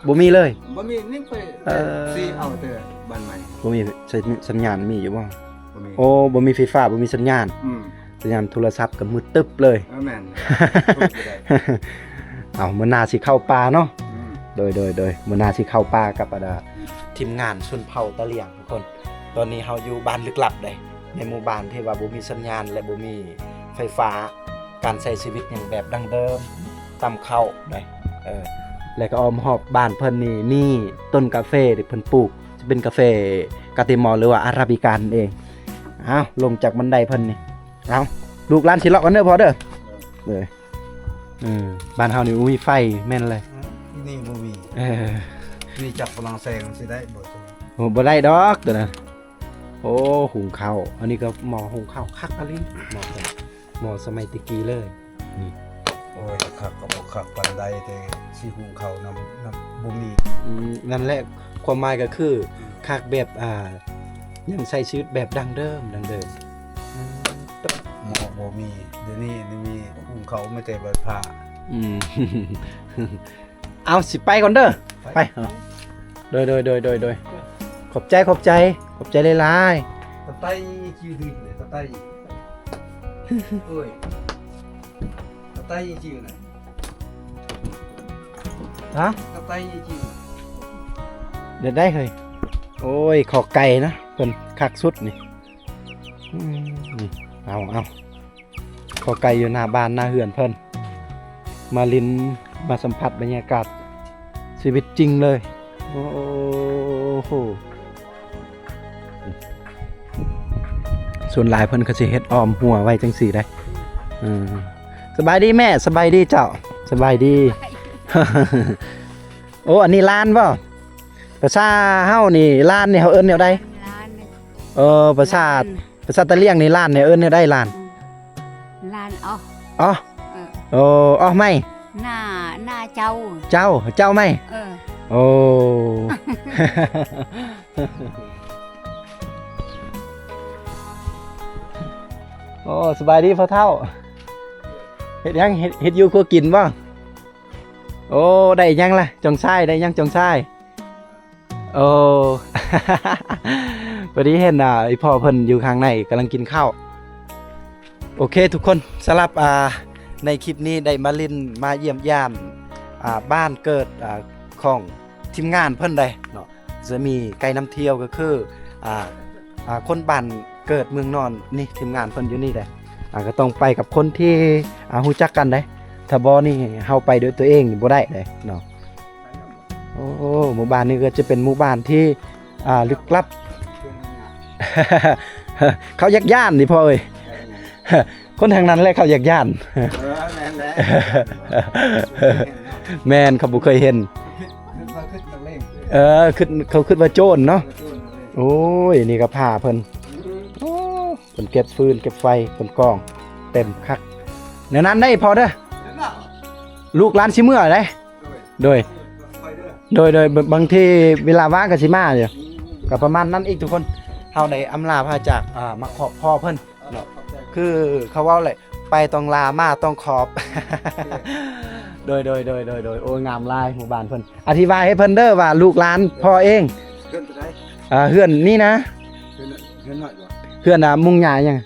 ບໍ່ມີເລີຍ. ບໍ່ມີ ນີ້ໄປ ເອີ ຊິເອົາແຕ່ບ້ານໃໝ່. ບໍ່ມີ ສັນ ສັນຍານມີຢູ່ບໍ່? ບໍ່ມີ. ໂອ້ ບໍ່ມີໄຟຟ້າ ບໍ່ມີສັນຍານ. ອືມ ສັນຍານໂທລະສັບກໍມືດຕຶບເລີຍ. ເອີ ແມ່ນ. ເອົາ ມື້ໜ້າຊິເຂົ້າປ່າເນາະ. ອືມ ໂດຍ ໂດຍ ໂດຍ ມື້ໜ້າຊິເຂົ້າປ່າກັບບັນດາ ອືມ ທີມງານຊົນເຜົ່າຕະຫຼຽງ ທຸກຄົນ. ຕອນນີ້ເຮົາຢູ່ບ້ານລຶກລັບເດ້ ໃນໝູ່ບ້ານທີ່ວ່າບໍ່ມີສັນຍານ ແລະ ບໍ່ມີໄຟຟ້າ. ການໃຊ້ຊີວິດຍັງແບບດັ້ງເດີມ ຕຳເຂົ້າໄດ໋. ເອີ ແລະ ກໍອ້ອມຮອບບ້ານເພິ່ນນີ້ມີຕົ້ນກາເຟທີ່ເພິ່ນປູກ ຈະເປັນກາເຟກາເຕມອລ ຫຼືວ່າອາຣາບິການັ້ນເອງ. ເອົາ ລົງຈາກບັນໄດເພິ່ນນີ້. ເອົາ ລູກຫຼານຊິເລາະກັນເດີພໍ່ເດີ. ເອີ ເອີ ບ້ານເຮົານີ້ບໍ່ມີໄຟແມ່ນເລີຍ. ນີ້ບໍ່ມີ. ເອີ ນີ້ຈັກພະລັງແສງຊິໄດ້ບໍ່? ໂອ້ ບໍ່ໄດ້ດອກຕົວນັ້ນ. ໂອ້ ຫຸງເຂົ້າ ອັນນີ້ກໍໝໍ້ຫຸງເຂົ້າຄັກອີ່ຫຼີ ໝໍ້ ໝໍ້ສະໄໝແຕ່ກີ້ເລີຍນີ້. ໂອ້ຍ ຄັກກໍບໍ່ຄັກປານໃດ ແຕ່ຊິຫຸງເຂົ້ານຳ ນຳບໍ່ມີ. ອືມ ນັ້ນແຫຼະ ຄວາມໝາຍກໍຄື ອືມ ຄັກແບບ ອ່າ ຍັງໃຊ້ຊີວິດແບບດັ້ງເດີມ ດັ້ງເດີມ. ອືມ ໝໍ້ບໍ່ມີ ດຽວນີ້ມີຫຸງເຂົ້າມີແຕ່ໃບພ້າ. ອືມ. ເອົາ ຊິໄປກ່ອນເດີ. ໄປ ໄປ. ໂດຍ ໂດຍ ໂດຍ ໂດຍ ໂດຍ. ຂອບໃຈ ຂອບໃຈ ຂອບໃຈຫຼາຍໆ. ຕະໄຕຈິວດີເດ ຕະໄຕ. ໂອ້ຍ ຕະໄຕຈິວນະ. ຮະ? ຕະໄຕຈິວ. ເຮັດໄດ້ເຮີ້ຍ. ໂອ້ຍ ຂໍໄກ່ນະ ເພິ່ນຄັກສຸດນີ້. ອືມ ນີ້ ເອົາ ເອົາ. ຂໍໄກ່ຢູ່ໜ້າບ້ານໜ້າເຮືອນເພິ່ນ ມາຫຼິ້ນ ມາສຳຜັດບັນຍາກາດຊີວິດຈິງເລີຍ. ໂອ້ໂຫ ສ່ວນຫຼາຍເພິ່ນກໍຊິເຮັດອ້ອມຮົ້ວໄວ້ຈັ່ງຊີ້ໄດ໋. ເອີ ສະບາຍດີແມ່ ສະບາຍດີເຈົ້າ ສະບາຍດີ. ໂອ້ ອັນນີ້ລານບໍ່? ພາສາເຮົານີ້ ລານນີ້ເຮົາເອີ້ນແນວໃດ? ລານ. ເອີ ພາສາ ລານ ພາສາຕາຫຼຽງນີ້ ລານນີ້ເອີ້ນແນວໃດ? ລານ ອືມ ລານ ອໍ ອໍ ເອີ ໂອ້ ອໍໄມ້ ໜ້າ ໜ້າເຈົ້າ ເຈົ້າ ເຈົ້າໄມ້ ເອີ ໂອ້ ໂອ້ ສະບາຍດີພໍ່ເຖົ້າ ເຮັດຫຍັງ? ເຮັດ ເຮັດຢູ່ຄົວກິນບໍ່? ໂອ້ ໄດ້ຫຍັງລະ? ຈອງຊາຍ ໄດ້ຫຍັງຈອງຊາຍ? ໂອ້ ພໍດີເຫັນ ອ່າ ອີ່ພໍ່ເພິ່ນຢູ່ຂ້າງໃນກຳລັງກິນເຂົ້າ. ໂອເຄທຸກຄົນ ສຳລັບ ອ່າ ໃນຄລິບນີ້ໄດ້ມາຫຼິ້ນມາຢ້ຽມຢາມ ອ່າ ບ້ານເກີດ ອ່າ ຂອງທີມງານເພິ່ນໄດ໋ເນາະ. ຈະມີໄກນຳທ່ຽວກໍຄື ອ່າ ອ່າ ຄົນບ້ານເກີດເມືອງນອນນີ້ ທີມງານເພິ່ນຢູ່ນີ້ເດ້. ອ່າ ກໍຕ້ອງໄປກັບຄົນທີ່ ອ່າ ຮູ້ຈັກກັນເດ້. ຖ້າບໍ່ນີ້ເຮົາໄປໂດຍຕົວເອງນີ້ບໍ່ໄດ້ເດ້ເນາະ. ໂອ້ ໝູ່ບ້ານນີ້ກໍຈະເປັນໝູ່ບ້ານທີ່ ອ່າ ລຶກລັບ. ເຂົາຢາກຢ້ານນີ້ພໍ່ເອີຍ. ຄົນທາງນັ້ນແຫຼະເຂົາຢາກຢ້ານ. ເອີ ແມ່ນແຫຼະ. ແມ່ນ ເຂົາບໍ່ເຄີຍເຫັນ. ຄິດວ່າ ຄິດນັກເລງ. ເອີ ຄິດ ເຂົາຄິດວ່າໂຈນເນາະ. ໂອ້ຍ ນີ້ກໍຜ້າເພິ່ນ. ໂອ້ ເພິ່ນເກັບຟືນເກັບໄຟ ເພິ່ນກອງເຕັມຄັກ. ແນວນັ້ນໄດ໋ພໍ່ເດີ. ແມ່ນບໍ່? ລູກຫຼານຊິເມືອໄດ໋. ໂດຍ ໂດຍ ໂດຍ ໂດຍ ບ- ບາງທີເວລາວ່າງກໍຊິມາຢູ່. ອືມ ກໍປະມານນັ້ນອີກທຸກຄົນ. ເຮົາໄດ້ອຳລາພາຈາກ ອ່າ ມາຂອບພໍ່ເພິ່ນເນາະ. ຄືເຂົາເວົ້າແຫຼະ ໄປຕ້ອງລາ ມາຕ້ອງຂອບ. ໂດຍ ໂດຍ ໂດຍ ໂດຍ ໂດຍ. ໂອ້ຍ ງາມຫຼາຍໝູ່ບ້ານເພິ່ນ. ອະທິບາຍໃຫ້ເພິ່ນເດີວ່າລູກຫຼານພໍ່ເອງ. ເຮືອນຕົວໃດ? ອ່າ ເຮືອນນີ້ນະ. ເຮືອນ ເຮືອນນ້ອຍບໍ່? ເຮືອນ ອ່າ ມຸງຫຍ້າຫຍັງ?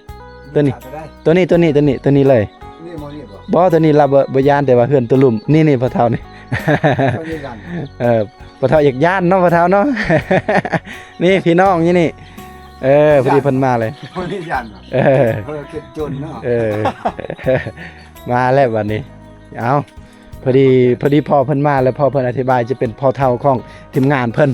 ຕົວນີ້ ຕົວໃດ? ຕົວນີ້ ຕົວນີ້ ຕົວນີ້ ຕົວນີ້ເລີຍ. ນີ້ບໍ່ ນີ້ບໍ່? ບໍ່ ຕົວນີ້ລະບໍ່ ບໍ່ຢ້ານ ແຕ່ວ່າເຮືອນຕົວລຸ່ມ. ນີ້ ນີ້ພໍ່ເຖົ້ານີ້. ເອີ ພໍ່ເຖົ້າຢາກຢ້ານເນາະ ພໍ່ເຖົ້າເນາະ. ນີ້ພີ່ນ້ອງຢູ່ນີ້. ເອີ ພໍດີເພິ່ນມາເລີຍ. ບໍ່ໄດ້ຢ້ານ. ເອີ ເອີ ຄິດຈົນເນາະ. ເອີ ມາແລ້ວບັດນີ້. ເອົາ ພໍດີ ພໍດີພໍ່ເພິ່ນມາ ແລ້ວພໍ່ເພິ່ນອະທິບາຍ ຈະເປັນພໍ່ເຖົ້າຂອງທີມງານເພິ່ນ.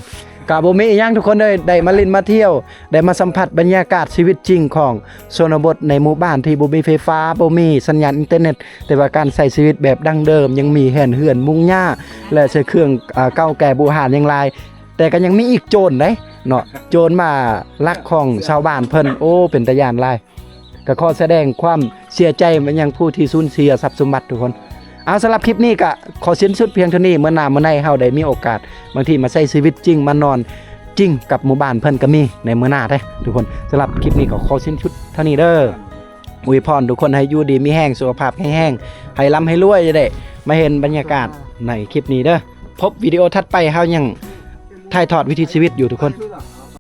ກະບໍ່ມີອີ່ຫຍັງທຸກຄົນເອີຍ ໄດ້ມາຫຼິ້ນມາທ່ຽວ ໄດ້ມາສຳຜັດບັນຍາກາດຊີວິດຈິງຂອງຊົນນະບົດໃນໝູ່ບ້ານທີ່ບໍ່ມີໄຟຟ້າ ບໍ່ມີສັນຍານອິນເຕີເນັດ ແຕ່ວ່າການໃຊ້ຊີວິດແບບດັ້ງເດີມ ຍັງມີແຮ່ນເຮືອນມຸງຫຍ້າ ແລະ ໃຊ້ເຄື່ອງ ອ່າ ເກົ່າແກ່ບູຮານຍັງຫຼາຍ. ແຕ່ກໍຍັງມີອີກໂຈນເດ້ເນາະ ໂຈນມາລັກຂອງຊາວບ້ານເພິ່ນ. ໂອ້ ເປັນຕາຢ້ານຫຼາຍ. ກໍຂໍສະແດງຄວາມເສຍໃຈມາຍັງຜູ້ທີ່ສູນເສຍຊັບສົມບັດທຸກຄົນ. ເອົາ ສຳລັບຄລິບນີ້ກໍຂໍສິ້ນສຸດພຽງເທົ່ານີ້. ເມື່ອໜ້າເມື່ອໃນເຮົາໄດ້ມີໂອກາດ ບາງທີມາໃຊ້ຊີວິດຈິງ ມານອນຈິງກັບໝູ່ບ້ານເພິ່ນກໍມີໃນມື້ໜ້າເດ້ທຸກຄົນ. ສຳລັບຄລິບນີ້ກໍຂໍສິ້ນສຸດເທົ່ານີ້ເດີ. ອວຍພອນທຸກຄົນໃຫ້ຢູ່ດີມີແຮງ ສຸຂະພາບແຂງແຮງ ໃຫ້ລ່ຳໃຫ້ລວຍ ຈະໄດ້ມາເຫັນບັນຍາກາດໃນຄລິບນີ້ເດີ. ພົບວິດີໂອຖັດໄປ ເຮົາຍັງຖ່າຍທອດວິຖີຊີວິດຢູ່ທຸກຄົນ.